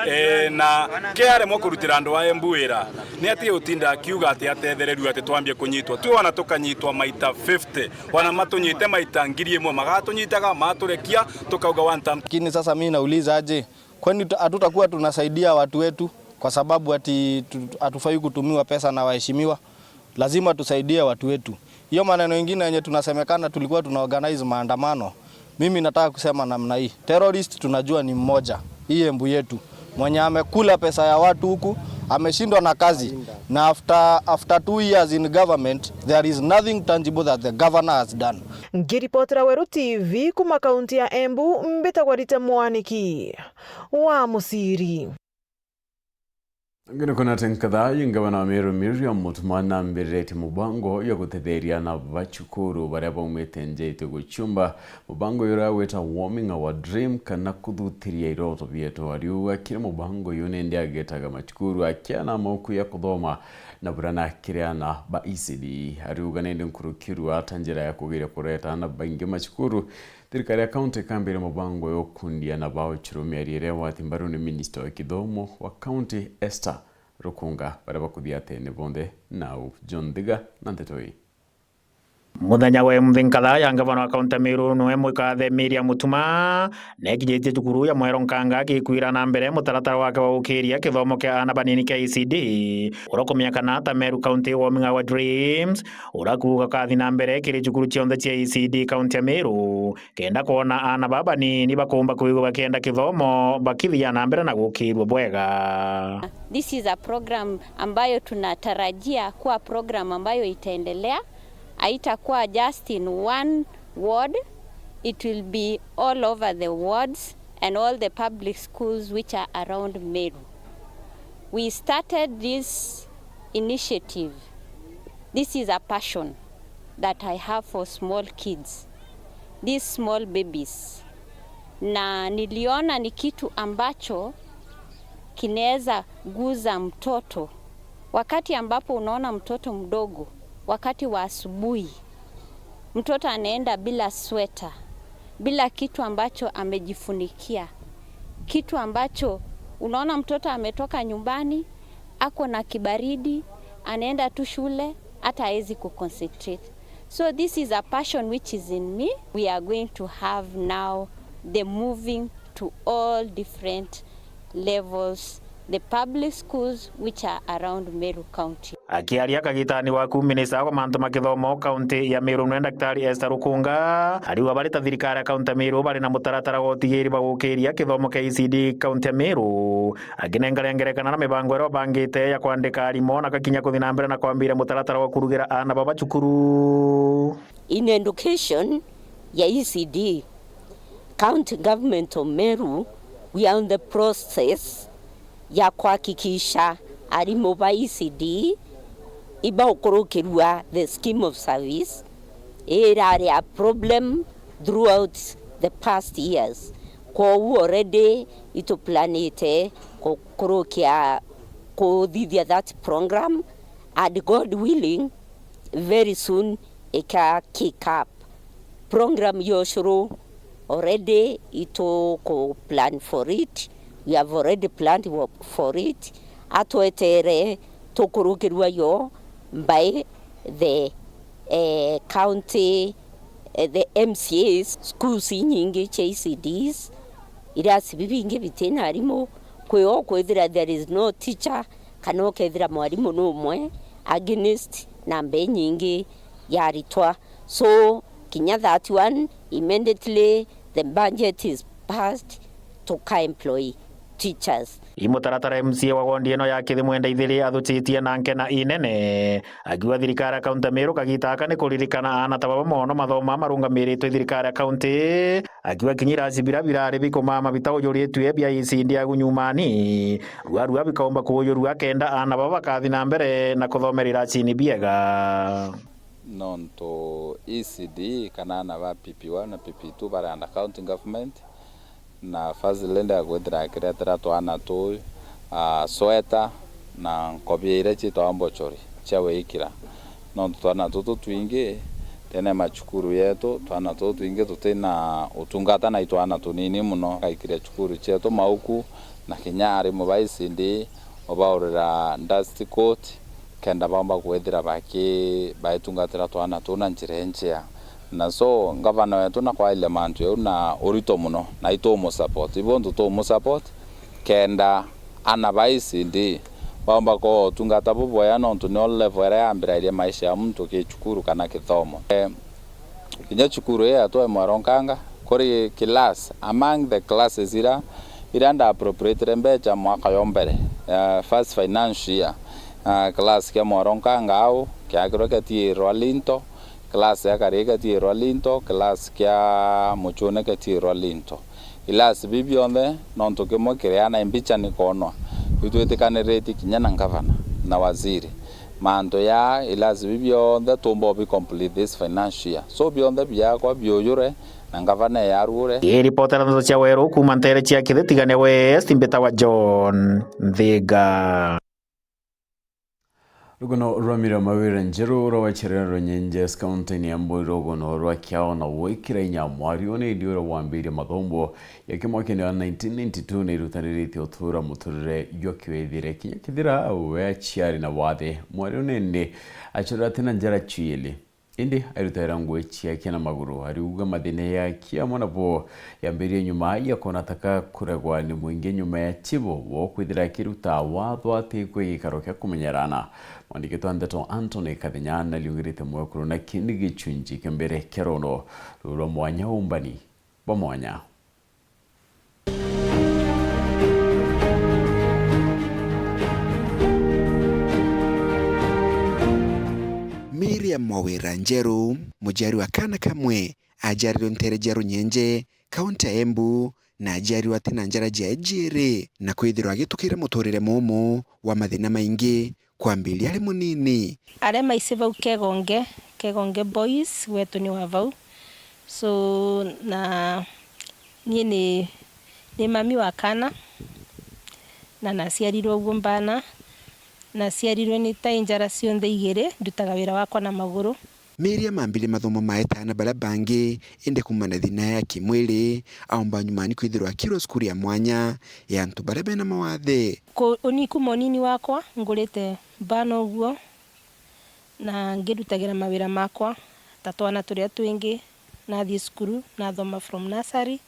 Eh, na ke aremwa kurutira andu a Embu wira, ni atige gutinda akiuga ati atethererua ati twambie kunyitwa. Twi wana tukanyitwa maita fifty. Wana matunyite maita ngiri imwe, magatunyitaga, maturekia, tukauga one time. Lakini sasa mimi nauliza aje, kwani tu-, hatutakuwa tunasaidia watu wetu kwa sababu ati tu-, hatufai kutumiwa pesa na waheshimiwa? Lazima tusaidie watu wetu. Hiyo maneno ingine yenye tunasemekana tulikuwa tuna organize maandamano. Mimi nataka kusema namna hii. Terrorist tunajua ni mmoja. Hii Embu yetu. Mwenye amekula pesa ya watu huku, ameshindwa na kazi. Na after, after two years in government, there is nothing tangible that the governor has done. Ngiripotera Weru T V kuma kaunti ya Embu, mbitagwa Rita Mwaniki wa Musiri. Ngino kuna tenkatha yingabana wa Meru Miriam Mutuma nambiritie mubango ya gutetheria ana ba cukuru baria baumite nja iti gucumba. Mubango uyu uria wita Warming Our Dream kana kuthutiria iroto bietu. Ariuga kiri mubango uyu nindi agetaga macukuru akiana mauku ya kuthoma na burana kiri ana ba E C D. Ariuga nindi nkurukirua ta njira ya kugeria kureta ana baingi macukuru. Thirikari ya kaunti ikambire mubango ya ukundia na bao chiro miario iria wati mbaru ni minista wa kithomo wa kaunti Esther Rukunga, baria bakuthia atene bonthe nau. John Thiga na nteto ii. Muthenya wa imuthi nkatha ya ngavana wa kaunti ya Meru niwe mwikathe Miriam Mutuma nekinyitie cukuru ya Mwero Nkanga akikwira na mbere mutaratara wake wa gukiria kithomo kia ana banini kia E C D, uria ukumenya kana ta Meru County Warming Our Dreams, uria kuuga kathi na mbere kiri cukuru cionthe cia E C D kaunti ya Meru, kenda kwona ana baba banini bakumba kwigua bakienda kithomo bakithia na mbere na gukirua bwega. This is a program ambayo tunatarajia kuwa program ambayo itaendelea. Haitakuwa just in one ward, it will be all over the wards and all the public schools which are around Meru. We started this initiative. This is a passion that I have for small kids, these small babies. Na niliona ni kitu ambacho kinaweza guza mtoto. Wakati ambapo unaona mtoto mdogo, wakati wa asubuhi, mtoto anaenda bila sweta, bila kitu ambacho amejifunikia, kitu ambacho unaona mtoto ametoka nyumbani, ako na kibaridi, anaenda tu shule, hata hawezi kuconcentrate. So this is a passion which is in me. We are going to have now the moving to all different levels, the public schools which are around Meru County. Akiaria kagitani waku, minista wa mantu ma kithomo kaunti ya Meru nwe Daktari Esther Rukunga ariuga bari ta thirikari ya kaunti ya Meru bari na mutaratara wa utigiri bwa gukiria kithomo kia E C D kaunti ya Meru, akinengaria ngerekano na mibango iria ubangite ya kwandika arimo na gakinya kuthi na mbere na kwambiria mutaratara wa kurugira ana baba cukuru. In education ya E C D, County Government of Meru, we are on the process ya kuhakikisha arimu ba E C D ibaukurukirua the scheme of service. Ii irari a problem throughout the past years. Kwou already ituplanite kukurukia kuthithia that program, and God willing, very soon ika kick up. Program ya ushuru already ituku plan for it, we have already planned wo-, for it. Atwetere tukurukirua yo by the, eh, county, eh, the M C As, schools inyingi cia E C Ds, irasi bibingi bitina arimu, kwi o kwithira there is no teacher, kana ukethira mwarimu ni umwe against namba inyingi ya aritwa. So, Kinya thirty-one, immediately the budget is passed, tuka employ teachers. I mutaratara, M C A wa wondi ino ya Kithi Mwenda Ithiri athuchitie na nkena inene, akiuga thirikari ya kaunti ya Meru kagita aka ni kuririkana aana ta baba mono mathomaa marungamiritwe i thirikari ya kaunti, akiuga kinya irasi bira birari bikumaama bitaujuritue bia E C D agu nyumani, ruarua bikaumba kuujurua kenda aana baba bakathi na mbere na kuthomera irasini biega. Nontu E C D kana aana ba P P one na P P two bari under county government, na first lady akwithira akiretera twana tuu, ah, sweta na nkobia iria ciitagwa mbochori cia gwikira. Nontu twana tutu twingi ndene ya macukuru yetu, twana tutu twingi tutina utungata na i twana tunini mono. Kaikire cukuru cietu mauku, na kinya arimu ba E C D ubaurira dust coat, kenda baumba kwithira baki-, baitungatira twana tuu na njira injea. Na so, ngavana wetu nakwairia mantu jau na urito mono, na itumusupport. Ibo ntu tumusupport, kenda ana ba E C D baumba kutungata bubwea, nontu nio level iria yambiragiria maisha ya muntu ki cukuru kana kithomo. Eh, Kinya cukuru ii yetu ya Mwaro Nkanga, kuri class, among the classes ira, ira nda appropriatire mbecha mwaka yo mbere, eh, first financial year, eh, class kia Mwaro Nkanga au kiakirwe ketiirwa linto, class ya kari ketiirwa linto, class kia Muchune ketiirwa linto. Ilasi biu bionthe, nontu kimwe kiri ana imbicha ni kwonwa, itwitikaniritie kinya na ngavana na waziri. Mantu ya ilasi biu bionthe tumba ubi complete this financial year. So bionthe biakwa biujure na ngavana eyaruure. Ii ripoti ya ndeto cia Weru kuuma nteere cia Kithi Tigania West, mbitawa John Nthiga. Rugono rwa Miriam Mawira Njeru, uria waciarirwe Runyenjes, kaunti-ini ya Embu, rugono rwa kiao na gwikira inya mwarione, indi uria wambirie mathomo yake mwakene wa nineteen ninety-two ni irutaniritie utura muturire jwa kiwithire. Kinya kithira we aciari na wathe, mwarione indi aciarwa atina njara ciili. Indi airutagira ngugi ciake na maguru. Ariuga mathina yake amwe nabo yambiririe nyuma ya kwona taka kuregwa ni mwingi nyuma ya chibo wo kwithira akiruta watho ati kwi gikaro kia kumenyerana. Mwandiki twa ndeto Anthony Kathinya nariungirite mwekuru na kindi gichunji kia mbere kia rondo ruu rwa mwanya umbani bwa mwanya. Miriam Mwawira Njeru, muciari wa kaana kamwe, aciarirwe nteere cia Runyenje, kaunti ya Embu, na aciarirwe ati na njara ciae ciiri, na kwithirwa agitukire muturire mumu wa mathina maingi kwambiria ari munini. Aria maisi vau Kegonge, Kegonge Boys, wetu ni wa vau. So, na nie ni, ni mami wa kana, na naciarirwe uguo mbana. Naciarirwe ni ta i njara cionthe igiri, ndutaga wira wakwa na maguru. Miriam ambirie mathomo mae ta aana baria bangi, indi kuumana na thina ya kimwiri, aumba nyumani kwithirwa akirwa cukuru ya mwanya ya antu baria bena mawathe. Ku-, uni kuuma unini wakwa, ngurite mbana uguo, na ngirutagira mawira makwa ta twana turia twingi. Nathii cukuru, nathoma from nursery.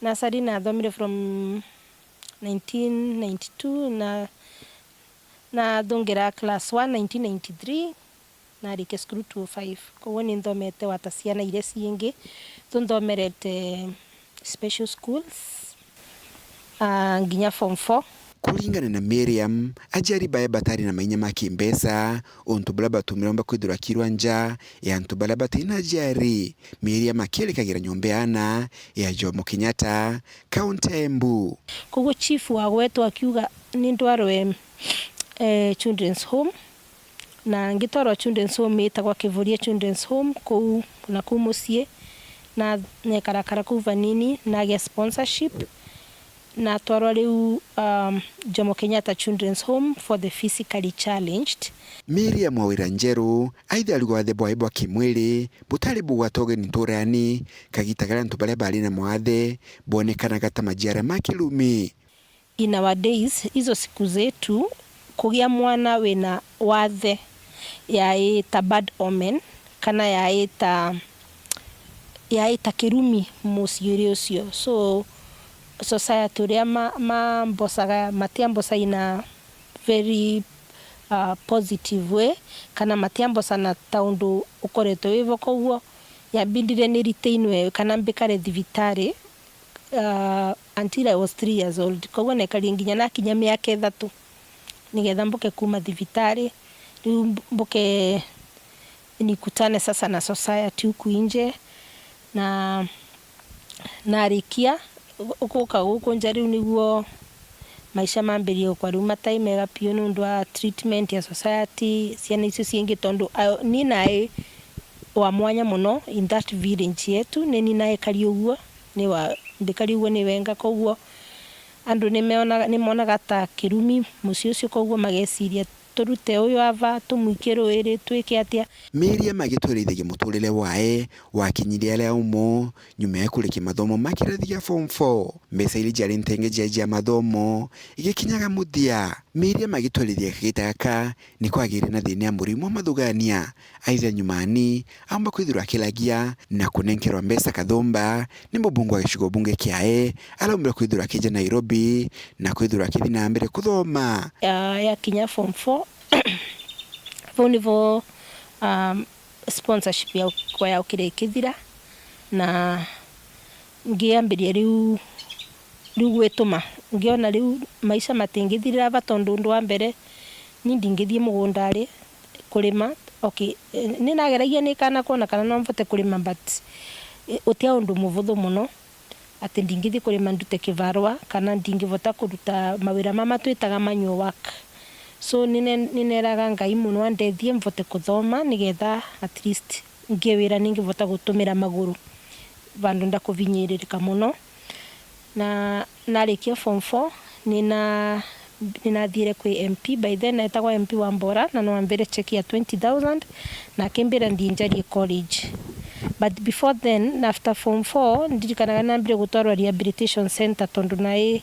Nursery nathomire from nineteen ninety-two, na nathungira class one nineteen ninety-three, narikia cukuru two oh five. Koguo ni nthomete wata ciana iria ciingi, tunthomerete special schools, ah, nginya form four. Kuringana na Miriam, aciari bae batari na mainya ma kimbeca, untu buria bwatumire omba kwithirwa akirwa nja ya antu baria batina aciari. Miriam akierikagira nyomba ya ana ya Jomo Kenyatta, kaunti ya Embu. Koguo chief wa gwetu akiuga ni ndwarwe, eh, children's home, na ngitwarwa children's home itagwa Kivuria Children's Home kuu, na kuu mucii, na nekarakara kuu vanini, nagia sponsorship, natwarwa riu, um, Jomo Kenyatta Children's Home for the physically challenged. Miriam Mwawira Njeru, aitha ariuga wathe bwae bwa kimwiri butari bugwata ugeni nturani, kagita karia antu baria bari na mawathe bonekanaga ta majiara ma kirumi. In our days, hizo siku zetu, kugia mwana wina wathe yaita bad omen, kana yaita, yaita kirumi muciiri ucio. So, society uria ma-, mambocaga, matiamboca in a very, uh, positive way, kana matiamboca na ta undu ukoretwe wivo. Koguo, Yambindire ni ritainwe kana mbikare thibitari, ah, until I was three years old. Koguo nekari nginya nakinya miaka ithatu, nigetha mbuke kuma thibitari, riu mb-, mbuke nikutane sasa na society huku nje, na narikia gu-, guka guku nja riu niguo maisha mambiririe gukwa riu matai mega piu niundu wa treatment ya society, ciana icio ciingi, tondu, ah, ni nai wa mwanya muno in that village yetu, ni ni naikari uguo, ni wa, mbikari uguo ni wenga, koguo andu nimeona-, nimonaga ta kirumi mucii ucio, koguo mageciria turute uyu ava, tumwikie ruiri, twike atia? Miriam agitwirithagia muturire wae wakinyire aria umo nyuma ya kurikia mathomo ma kirathi gia form four. Mbeca iria ciari ntenge cia, cia mathomo igikinyaga muthia, Miriam agitwarithia kagita gaka ni kwagire na thina ya murimo wa mathugania. Aitha nyumani, aumba kwithirwa akilagia na kunenkerwa mbeca kathumba ni mubunge wa gicigo bunge kiae, araumbire kwithirwa akija Nairobi na kwithirwa akithi na mbere kuthoma. Ya, yakinya form four, vau nivo, um, sponsorship yakwa yaukire ikithira, na ngiambiria riu, riu gwituma. Ngiona riu maisha matingithirira va, tondu undu wa mbere, ni ndingithii mugundari kurima. Okay, eh, ni nageragia ni kana kwona kana no mvote kurima, but, eh, utia undu muvuthu muno ati ndingithii kurima ndute kivarua, kana ndingivota kuruta mawira mama twitaga manual work. So, nine-, nineraga Ngai muno andethie mvote kuthoma, nigetha at least ngie wira ningivota gutumira maguru vandu ndakuvinyiririka muno. Na narikia form four, nina-, ninathiire kwi M P. By then, etagwa M P wa Mbora, na no ambire check ya twenty thousand, na akimbira ndinjarie college. But before then, after form four, ndirikanaga nambire gutwarwa rehabilitation center, tondu nai,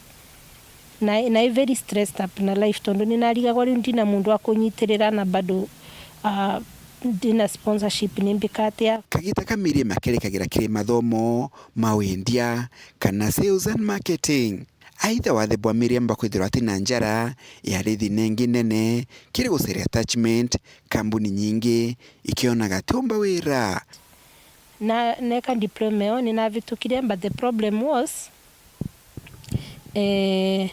nai, nai very stressed up na life, tondu ninarigagwa riu ndina muntu wa kunyitirira, na bado, ah, ndina sponsorship, nimbika atia? Kagita ka Miriam akerekagira kiri mathomo ma wendia kana sales and marketing. Aitha wathe bwa Miriam bakwithirwa ati na njara ya rithi nengi nene kiri gucaria attachment, kambuni nyingi ikionaga atiumba wira. Na neka diploma iyo ni navitukire, but the problem was, eh,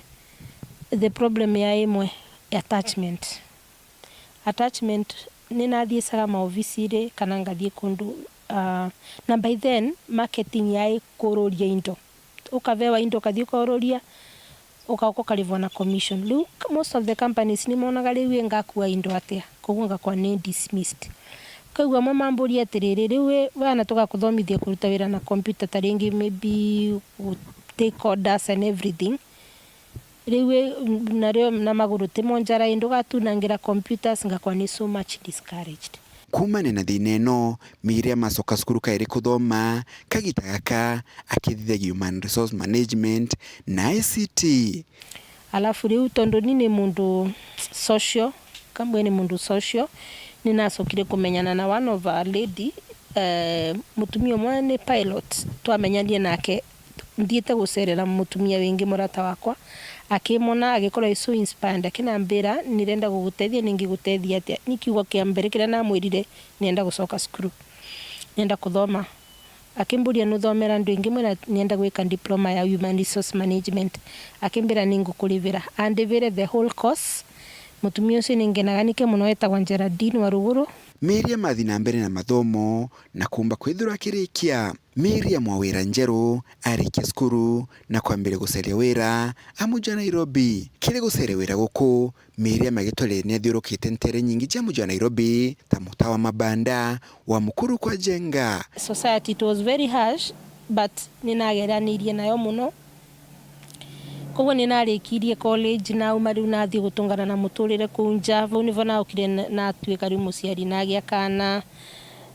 the problem ya imwe, attachment. Attachment, ni nathiicaga maobiciri kana ngathii kundu, ah, na by then, marketing yaai kururia indo. Ukavewa indo, ukathii ukaururia, ukaoka ukarivwa na commission. Riu, most of the companies ni monaga riu ii ngakua indo atia, koguo ngakwa ni dismissed. Ukaigua amwe mamburia atiriri, "Riu ii, wana tugakuthomithia kuruta wira na computer, ta ringi maybe gu take orders and everything. Riu ii, nario na maguru timo njara, ii ndugatunangira computers?" Ngakwa ni so much discouraged. Kuumania na thina ino, Miriam acoka cukuru kairi kuthoma, kagita gaka akithithagia Human Resource Management na I C T. Alafu riu, tondu ni ni mundu social, kambwe ni mundu social, ni nacokire kumenyana na one of our lady, eh, mutumia umwe ni pilot, twamenyanire nake nthiite gucerera mutumia wingi murata wakwa, akimona, agikorwa is so inspired, akinambira, "Nirenda gugutethia, ningigutethia atia?" Ni kiugo kia mbere kiria namwirire, "Nienda gucoka cukuru, nienda kuthoma." Akimburia, "Nuthomera ndu ingi?" Mwira, "Nienda gwika diploma ya human resource management." Akimbira, "Ningukurivira." Andivire the whole course. Mutumia ucio ningenaga nike muno, etagwa Geraldine wa Ruguru. Miriam athi na mbere na mathomo na kumba kwithirwa akirikia. Miriam wa wira njeru arikia cukuru na kwambiria gucaria wira amuja Nairobi. Kiri gucaria wira guku, Miriam agitwarire ni athiurukite ntere nyingi cia muji wa Nairobi, ta mutaa wa mabanda, wa mukuru kwa Njenga. Society, it was very harsh, but ni nageranirie nayo muno. Koguo ni narikirie college, nauma riu nathii gutungana na muturire kuu nja. Vau nivo naukire na, natuika riu muciari, nagia kaana,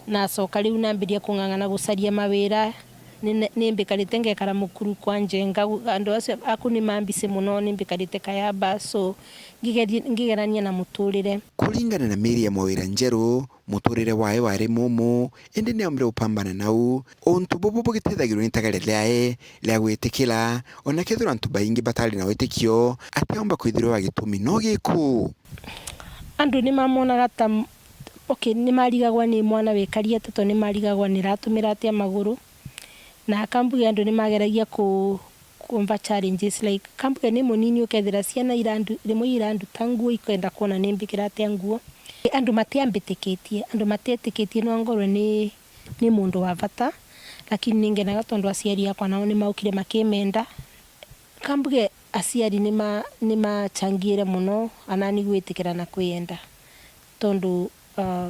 nacoka riu nambiria kung'ang'ana gucaria mawira. Ni, ni mbikarite ngekara mukuru kwa Njenga, andu acio aku ni mambisi muno, ni mbikarite Kayaba, so ngigeri-, ngigerania na muturire. Kuringana na Miriam wa wira njeru, muturire wae wari mumu, indi ni aumire gupambana nau. Untu bubu bugitethagirwa ni itagare riae ria gwitikira, ona kethirwa antu baingi batari na witikio, atiaumba kwithirwa wa gitumi no giku. Andu ni mamonaga ta m-, Okay, ni marigagwa ni mwana wikari atia, to ni marigagwa ni ratumira atia maguru. Na kambuge andu ni mageragia ku-, kumva challenges, like, kambuge ni munini ukethira ciana irandu-, rimwe iranduta nguo ikenda kwona ni mbikira atia nguo. Andu matiambitikitie, andu matietikitie no ngorwe ni, ni mundu wa vata, lakini ni ngenaga tondu aciari akwa nao ni maukire makimenda. Kambuge aciari ni ma-, ni macangire muno anani gwitikira na kwiyenda. Tondu, uh,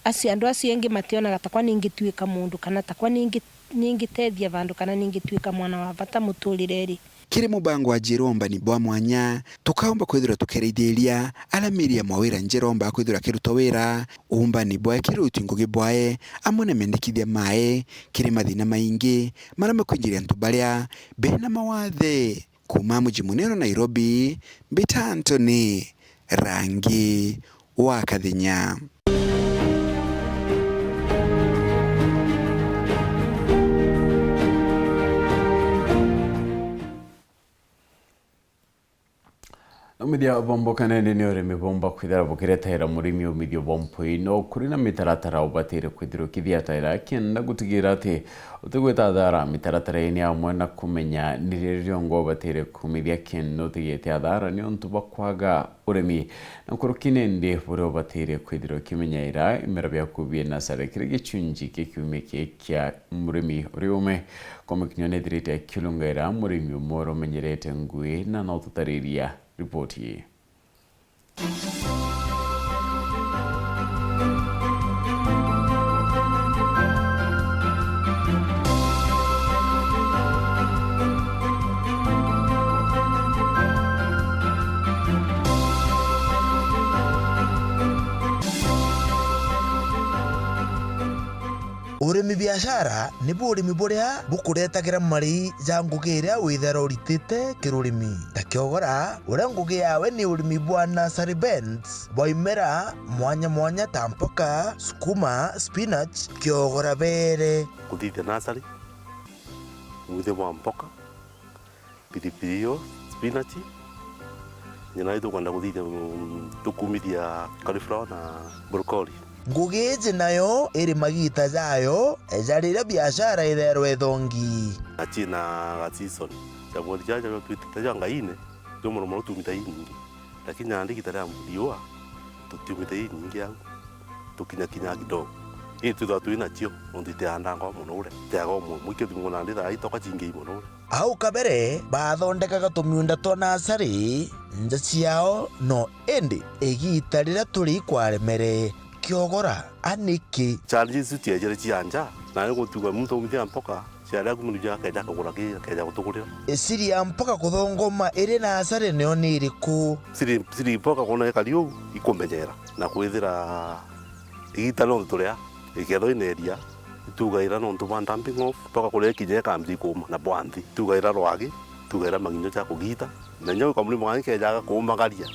acio, andu acio engi mationaga takwa ningituika mundu, kana takwa ningi-, ningitethia vandu, kana ningituika mwana wa vata muturire ri. Kiri mubango wa Njira Umbani bwa Mwanya, tukaumba kwithirwa tukiraithiria aria Miriam Wawira Njira oomba kwithirwa akirutwa wira, umbani bwae kiri uti ngugi bwae, amwe na mendekithia mae kiri mathina maingi maria makwinjiria antu baria bena mawathe. Kuuma muji munene wa Nairobi, mbita Anthony Rangi wa Kathinya. Umithia bwa mboka nende ni urimi bumba kwithira bukiretera murimi umithio bwa mpwino. Kuri na mitaratara ubatire kwithirwa ukithiatira kenda gutigira ati utigwita athara. Mitaratara ii ni amwe na kumenya ni ri riongo ubatire kumithia kenda utigite athara niuntu bwa kwaga urimi. Na nkuruki nindi buria ubatire kwithirwa ukimenyaira imera biaku bie nasari kiri gichunji kia kiumia kii kia murimi uri ume. Kwa mukinyo nithirite akiulungaira murimi umwe uria umenyerete ngui na no tutariria ripoti ii. Urimi biashara nibu urimi buria bukuretagira marii ja ngugi iria withagirwa uritite kiri urimi. Ta Kiogora, uria ngugi yawe ni urimi bwa nursery beds bwa imera mwanya mwanya ta mpoka, sukuma, spinach, Kiogora beere. Kuthithia nursery, withe bwa mpoka, pilipili hoho, spinach, nyina itukwenda kuthithia, mm, tukumithia cauliflower na broccoli. Ngugi iji nayo iri magiita jayo ja riria biashara ithairwa ithongi. Na ciina ga season. Ja mweri jaja jwa twitite ja ngaine, jo muno muno tumite inyingi. Lakini nandi igita ria riua, tutiumite inyingi au. Tukinyakinya kidogo. Ii twithagwa twi nacio, nontu itiandangwa mono uria. Itiaga umwe umwe, ikio thimuna ndi thaa itoka cingi mono uria. Au kabere, baathondekaga tumiunda twa nasari, nja ciao, no indi igiita riria turi ikwaremere, Kiogora, a niki? Challenges iu ciejere cia nja, na ni gutuga muntu aumithia mpoka, ciaria ku muntu akeja akagura ki, akeja gutugurira. Iciri ya mpoka kuthongoma iri nasari nio ni iriku? Ciri, ciri mpoka kwona ikari uu, ikumenyera, na kwithira igiita rionthe turia, ikethwa ineria, itugaira nontu bwa dumping off, mpoka kuria ikinya ikambia kuuma na bwa nthi. Itugaira rwagi, itugaira maginyo ja kugiita, na inya kamurimo gangi kejaga kuumagaria,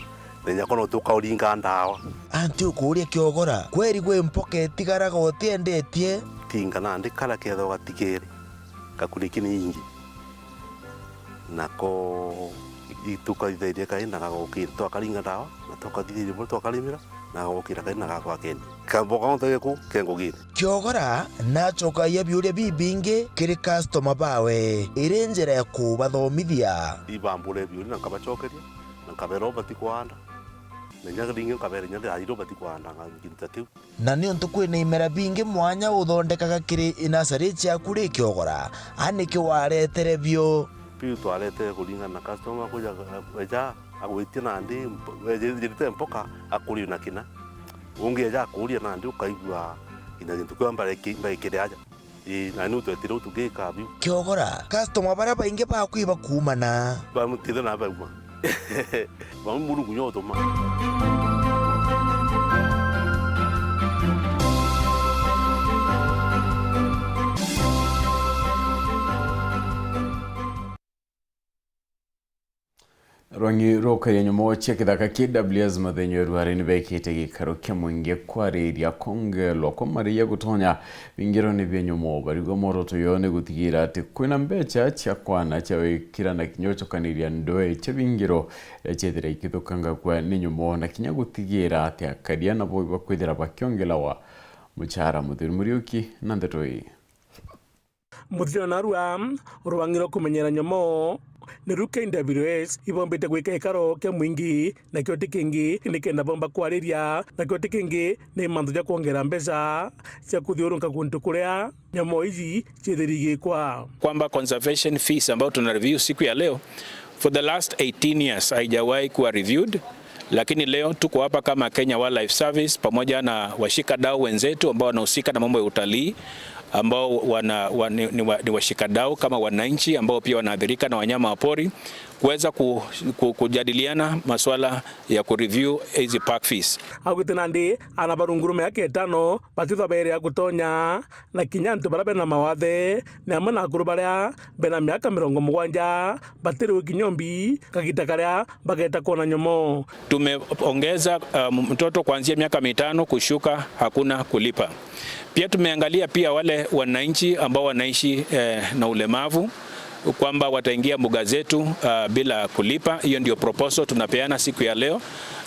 na inya kono tukauringa ndawa. Anti ukuuria Kiogora, kweri gwi mpoka itigaraga utiendetie? Tinga nandi kara kethagwa gatigere, gakuniki ni ingi. Nako i-, tukathithairia kaina na gagokira, twakaringa ndawa, na tukathithairia buria twakarimira, na gagokira kaina na gakwa keni. Kamboka gonthe geku ke ngugine. Kiogora nacokagia biuria bibingi kiri customer bawe, iri njira ya kubathomithia. Ibambure biuria na nkabacokeria, na nkabera ubati kwanda. Na inya ringi nkabera inya thira ira ubati kwanda, nka-, gintu ta kiu. Na niuntu kwina imera bingi mwanya uthondekaga kiri inasari ciaku ri Kiogora, a niki waretere bio? Biu twaretere kuringana na customer kuja, eja agwitia nandi mp-, eja njirite mpoka akuria na kina. Ungi eja akuria nandi ukaigua kinya gintu kiu mbare ki-, mbaikire aja. Ii, na niu twetire u tugiika biu. Kiogora, customer baria baingi baku ibakuumana? Bamutithe na bauma. Bamwe Murungu nyo utuma. Rwang'i rwa ukaria nyomo cia kithaka K W S Mathenya Ruari ni bekite gikaro kia mwingi kwariria kongelwa kwa maria gutonya bingirone bia nyomo. Barigwa mworoto yo ni gutigira ati kwina mbecha cia kwana cia wikira na kinya gucokaniria ndoe cia bingiro iria ciethira ikithukangagua ni nyomo, na kinya gutigira ati akaria nabo bakwithira bakiongelawa muchara. Muthuri Muriuki na ndeto ii. Muthiro narua, rwang'i rwa kumenyera nyomo, ni ru K W S ibombite gwika gikaro kia mwingi, nakio ti kingi ni kenda bomba kwariria, nakio ti kingi ni mantu ja kwongera mbeca cia kuthiurunka kuntu kuria nyomo iji ciithirigikwa. Kwamba conservation fees ambayo tuna review siku ya leo, for the last eighteen years haijawahi kuwa reviewed, lakini leo tuko hapa kama Kenya Wildlife Service pamoja na washikadau wenzetu ambao wanahusika na mambo ya utalii, ambao wana, wa, ni, ni, wa, ni washikadau kama wananchi ambao pia wanaathirika na wanyama wa pori, kuweza ku, ku, kujadiliana masuala ya kureview hizi park fees. Augite nandi ana barungu rwa miaka itano batithabaire ya gutonya, na kinya antu baria bena mawathe ni amwe na akuru baria bena miaka mirongo mugwanja batiri gukinya umbi kagita karia bageta kwona nyomo. Tumeongeza, um, mtoto kuanzia miaka mitano kushuka, hakuna kulipa. Pia tumeangalia pia wale wananchi ambao wanaishi, eh, na ulemavu, kwamba wataingia mbuga zetu, uh, bila kulipa. Hiyo ndio proposal tunapeana siku ya leo,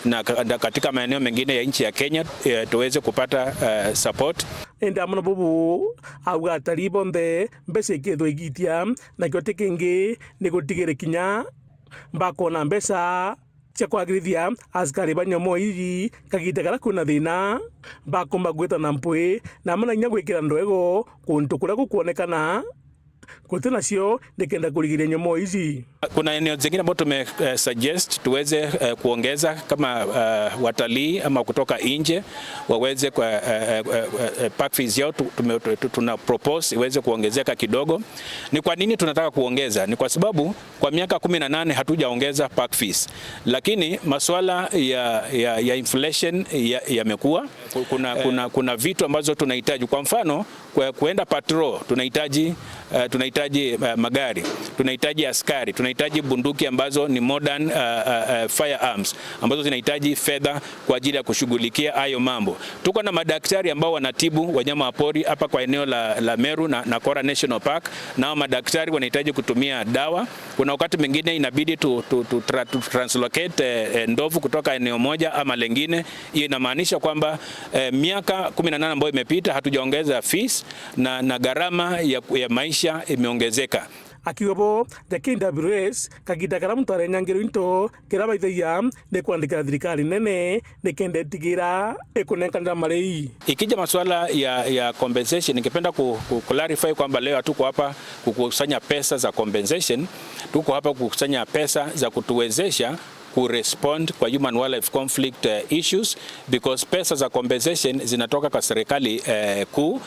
na ka-, na katika maeneo mengine ya nchi ya Kenya, eh, tuweze kupata, eh, support. Indi amwe na bubu, auga atarii bonthe mbeca ikethwa igitia, nakio ti kingi ni gutigire kinya bakwona mbeca cia kwagirithia askari ba nyomo iji kagita karia kwina thina, bakomba gwita na mpwi, na amwe na inya gwikira ndwego kuntu kuria gukwonekana guti nacio nikenda kurigiria nyomo iji. Kuna eneo zingine ambao tume, eh, suggest tuweze, eh, kuongeza kama, eh, watalii ama kutoka nje waweze kwa, eh, eh, eh, eh, park fees yao tu, tume, tu, tu, tuna propose iweze kuongezeka kidogo. Ni kwa nini tunataka kuongeza? Ni kwa sababu kwa miaka kumi na nane hatujaongeza park fees, lakini masuala ya, ya, ya inflation ya, yamekuwa. Ku-, kuna, eh, kuna, kuna vitu ambazo tunahitaji. Kwa mfano, kwe-, kuenda patrol tunahitaji, eh, tunahitaji, eh, magari, tunahitaji askari, tunahitaji bunduki ambazo ni modern, eh, eh, eh, firearms ambazo zinahitaji fedha kwa ajili ya kushughulikia hayo mambo. Tuko na madaktari ambao wanatibu wanyama wa pori hapa kwa eneo la, la Meru na, na Kora National Park, nao madaktari wanahitaji kutumia dawa. Kuna wakati mwingine inabidi tu, tu, tu, tra-, tu translocate, eh, eh, ndovu kutoka eneo moja ama lengine. Hiyo inamaanisha kwamba, eh, miaka kumi na nane ambayo imepita hatujaongeza fees na, na gharama ya, ya maisha imeongezeka. Akiuga bo, the K W S, kagita karia muntu arenyangirwa into kiria baithagia ni kwandikira thirikari nene nikenda itigira ikunenkanira marei. Ikija masuala ya, ya compensation, ningependa ku, ku clarify kwamba leo hatuko hapa kukusanya pesa za compensation, tuko hapa kukusanya pesa za kutuwezesha kurespond kwa human wildlife conflict, eh, issues, because pesa za compensation zinatoka kwa serikali, eh, kuu.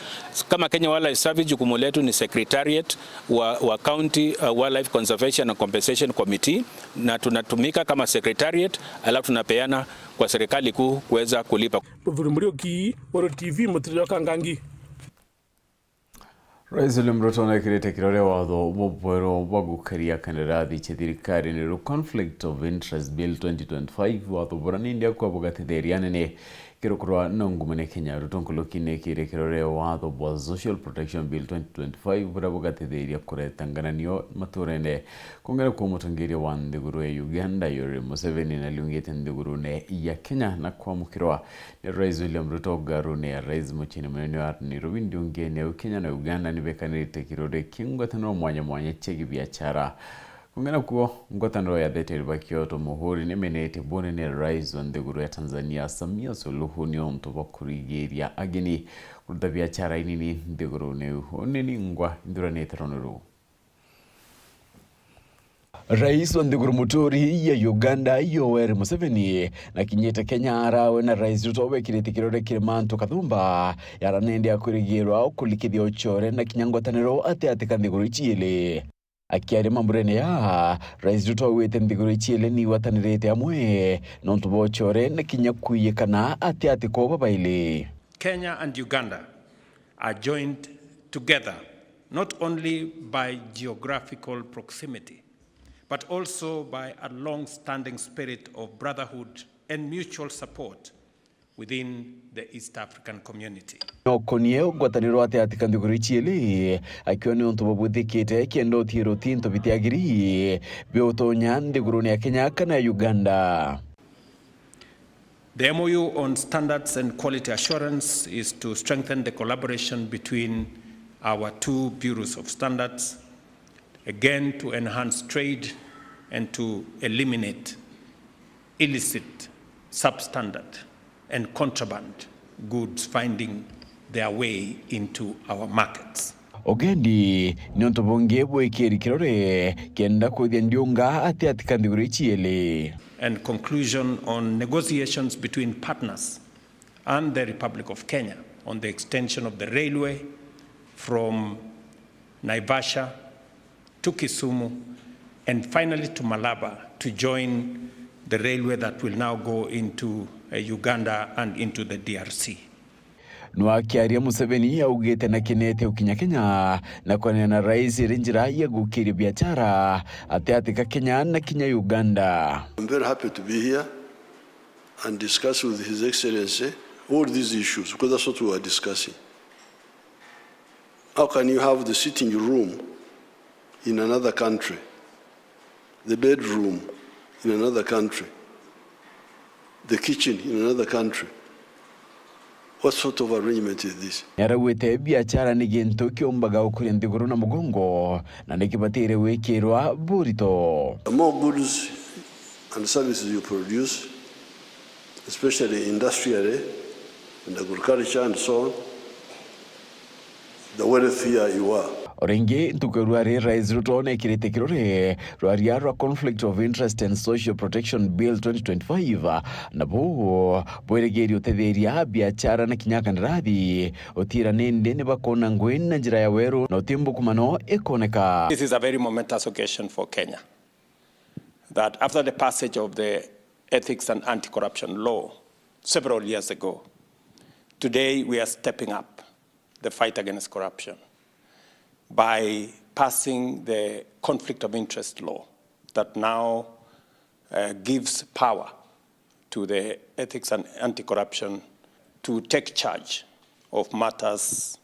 Kama Kenya Wildlife Service, jukumu letu ni secretariat wa, wa County, uh, Wildlife Conservation and Compensation Committee, na tunatumika kama secretariat, alafu tunapeana kwa serikali kuu kuweza kulipa. Muthuri Muriuki, Weru T V, Mutiriro Kangangi. Rais William Ruto nekirite kirore watho bubweru bwa gukaria kandarathi cia thirikari ni ru Conflict of Interest Bill twenty twenty-five, watho buria ni ndia kwa bugatetheria anene kirukurwa na ungumene Kenya. Ruto nkuruki nekire kirore watho bwa Social Protection Bill twenty twenty-five buria bugatetheria kureta ngananio maturene. Kwongera kwa mutongeria wa nthiguru ya Uganda Yoweri Museveni nariungite nthigurune ya Kenya na kwamukirwa ni Rais William Ruto ngarune ya Rais muciini munene wa Nairobi. Ndiungene au Kenya na Uganda nibekanirite kirore kia ngwataniro mwanya mwanya cia gibiachara. Kung'ana kuo, ngwataniro ya Theteri ba Kyoto Muhuri nimenete bunene Rais wa nthiguru ya Tanzania, Samia Suluhu, ni untu bwa kurigiria ageni kuruta biachara inini nthigurune iu. Uni ni ngwa ithuranite runi ruu. Rais wa nthiguru muturi ya Uganda, Yoweri Museveni, na kinyite Kenya arawe na Rais Ruto wekirite kirore kiri mantu kathumba, yaranende ya kwirigirwa kurikithia ucore na kinya ngwataniro ati ati ka nthiguru ici ili. Akiaria mamburene ya, Rais Ruto augite nthiguru ici ili ni igwatanirite amwe nontu bwa ucore na kinya kwiyikana ati ati ko babaili. Kenya and Uganda are joined together not only by geographical proximity, but also by a long-standing spirit of brotherhood and mutual support within the East African community. Nokonie ngwataniro gatagatĩ ka nthiguru ici ciili, akiuga ni untu bubwithikite kenda utiiro ti into bitiagiri biutonya nthigurune ya Kenya kana ya Uganda. The M O U on standards and quality assurance is to strengthen the collaboration between our two bureaus of standards, again to enhance trade and to eliminate illicit, substandard and contraband goods finding their way into our markets. Ugendi ni untu bungi bwikiri kirore kenda kwithia ndiunga gatagatĩ ka nthiguru ici ciili. And conclusion on negotiations between partners and the Republic of Kenya on the extension of the railway from Naivasha to Kisumu, and finally to Malaba to join the railway that will now go into, uh, Uganda and into the D R C. Nwakiaria Museveni augite na kinete ukinya Kenya na kwanena na rais iri njira ya gukiria biachara gatagatĩ ka Kenya na kinya Uganda. I'm very happy to be here and discuss with His Excellency all these issues, because that's what we were discussing. How can you have the sitting room in another country, the bedroom in another country, the kitchen in another country? What sort of arrangement is this? Niaraugite biachara ni gintu kiumbaga gukuria nthiguru na mugongo na ni kibatire gwikirwa burito. The more goods and services you produce, especially industrially and agriculture and so on, the wealthier you are. O ringi ntuku ya ruari, Rais Ruto nekirite kirore rwaria rwa Conflict of Interest and Social Protection Bill twenty twenty-five, na buu bwirigiirie utetheria biachara na kinya kandarathi utira nindi ni bakoona ngui na njira ya weru na uti mbukumano ikoneka. This is a very momentous occasion for Kenya, that after the passage of the Ethics and Anti-Corruption Law several years ago, today we are stepping up the fight against corruption by passing the Conflict of Interest Law that now, uh, gives power to the Ethics and Anti-Corruption to take charge of matters,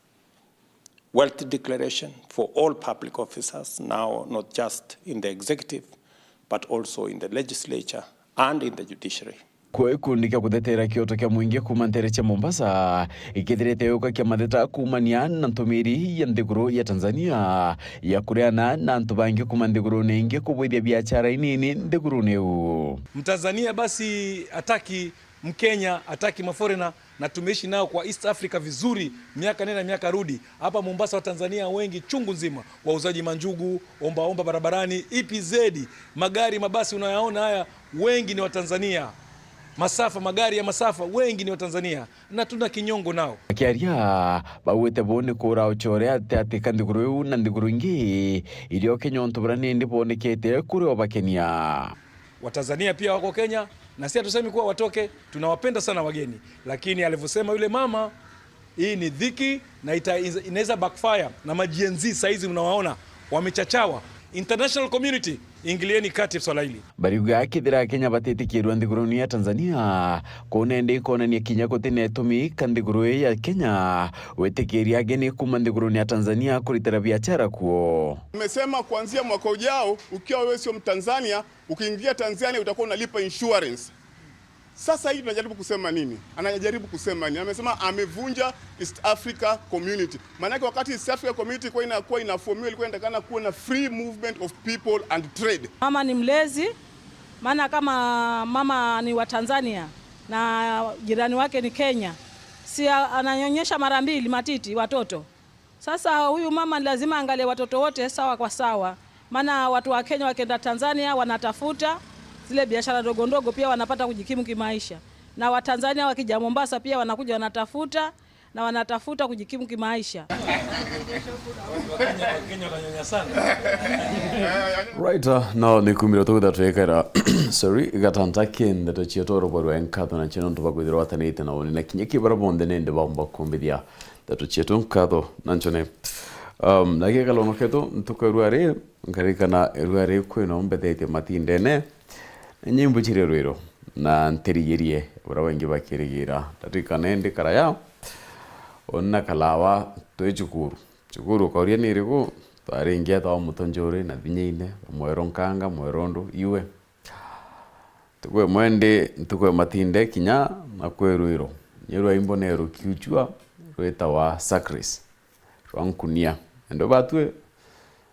wealth declaration for all public officers, now not just in the executive, but also in the legislature and in the judiciary. Kuo gikundi kia kutheteera kioto kia mwingi kuuma nteere cia Mombasa ikithirite yuka kia matheta kuumania na ntumiri ya nthiguru ya Tanzania ya kureana na antu bangi kuuma nthigurune ingi kubwithia biachara inini nthigurune iu. Mtanzania basi hataki Mkenya, hataki maforena, na tumeishi nao kwa East Africa vizuri miaka nenda miaka rudi. Hapa Mombasa Watanzania wengi chungu nzima, wauzaji manjugu, ombaomba barabarani, E P Z, magari, mabasi unayaona haya, wengi ni Watanzania. Masafa, magari ya masafa, wengi ni Watanzania na tuna kinyongo nao. Akiaria, baugite buu ni kuura uchore ati ati ka nthiguru iu na nthiguru ingi iria Kenya untu buria nindi bwonekete kuri obakenia. Watanzania pia wako Kenya na si hatusemi kuwa watoke, tunawapenda sana wageni, lakini alivyosema yule mama, hii ni dhiki na ita-, inaweza backfire, na ma Gen Z saizi unawaona wamechachawa. International community, ingilieni kati swala hili. Bariuga kethira Kenya batitikirwa nthiguruni ya Tanzania, kuuna indi ikonania kinya gutina itumi ka nthiguru ii ya Kenya gwitikiria ageni kuuma nthiguruni ya Tanzania kuritira biachara kuo. Nimesema kuanzia mwaka ujao, ukiwa wewe sio Mtanzania, ukiingia Tanzania utakuwa unalipa insurance. Sasa hii tunajaribu kusema nini? Anajaribu kusema nini? Amesema amevunja East Africa Community. Maanake wakati East Africa Community ilikuwa inakuwa inaformiwa, ilikuwa inatakana kuwa na free movement of people and trade. Mama ni mlezi, maana kama mama ni wa Tanzania na jirani wake ni Kenya, si a-, ananyonyesha mara mbili matiti watoto. Sasa huyu mama ni lazima aangalie watoto wote sawa kwa sawa, maana watu wa Kenya wakienda Tanzania wanatafuta zile biashara ndogo ndogo, pia wanapata kujikimu kimaisha, na Watanzania wakija Mombasa pia wanakuja wanatafuta na wanatafuta kujikimu kimaisha. Right, uh, now ni kumira tukwithira twikara sorry, gatanta ki ndeto cietu rubwa rwa nkatho na cio nontu bwa kwithirwa watanite na uni na kinya ki bara bonthe nindi baumba kumbithia ndeto cietu nkatho na ncone. Um, na gikalono ketu ntuku ya rwari, nkaririkana rwari kwina umbetetie matindene, ni nyimbo ciri rwiro, na ntirigirie uria wengi bakirigira. Ndaririkana indi karaya, uni na Kalawa twi cukuru. Cukuru ukauria ni iriku? Twari ngieta wa Mutonjuri na Thinyine, Mweru Nkanga, Mweru Ndu, iwe. Ntuku imwe ndi, ntuku ya matinde kinya na kwi rwiro, ni rwaimbo neru kiuchua rwitawa Sakris rwa Nkunia. Ende batwi,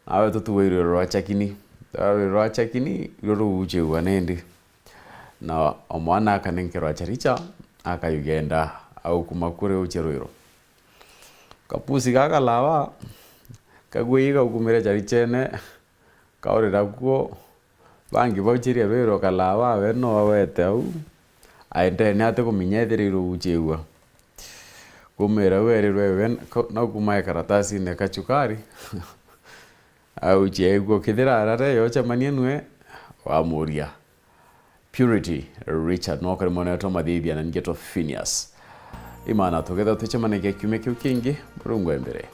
nawe tutuwe irwiro rwa Chakini. Rwiro rwa Chakini, rwo ruguchigua nindi. Na o mwana akanenkerwa charicha, akayugenda, aukuma kuri uche rwiro. Kapusi ga Kalawa, kagwi gaukumire charichene, kaurira kuo, bangi bauchiria rwiro Kalawa we no awete au, aendene ati kuminya ethiriirwe uguchigua. Kumira u erirwe we ko-, no kuma ekaratasine ka chukari, auchia aigua kithira arare yocemania nwe, wamuria. Purity Richard, no kari mwana wetu wa Mathithia na ningetwa Phineas. Imana tugetha tuchemanagia kiumia kiu kingi, Murungu e mbere.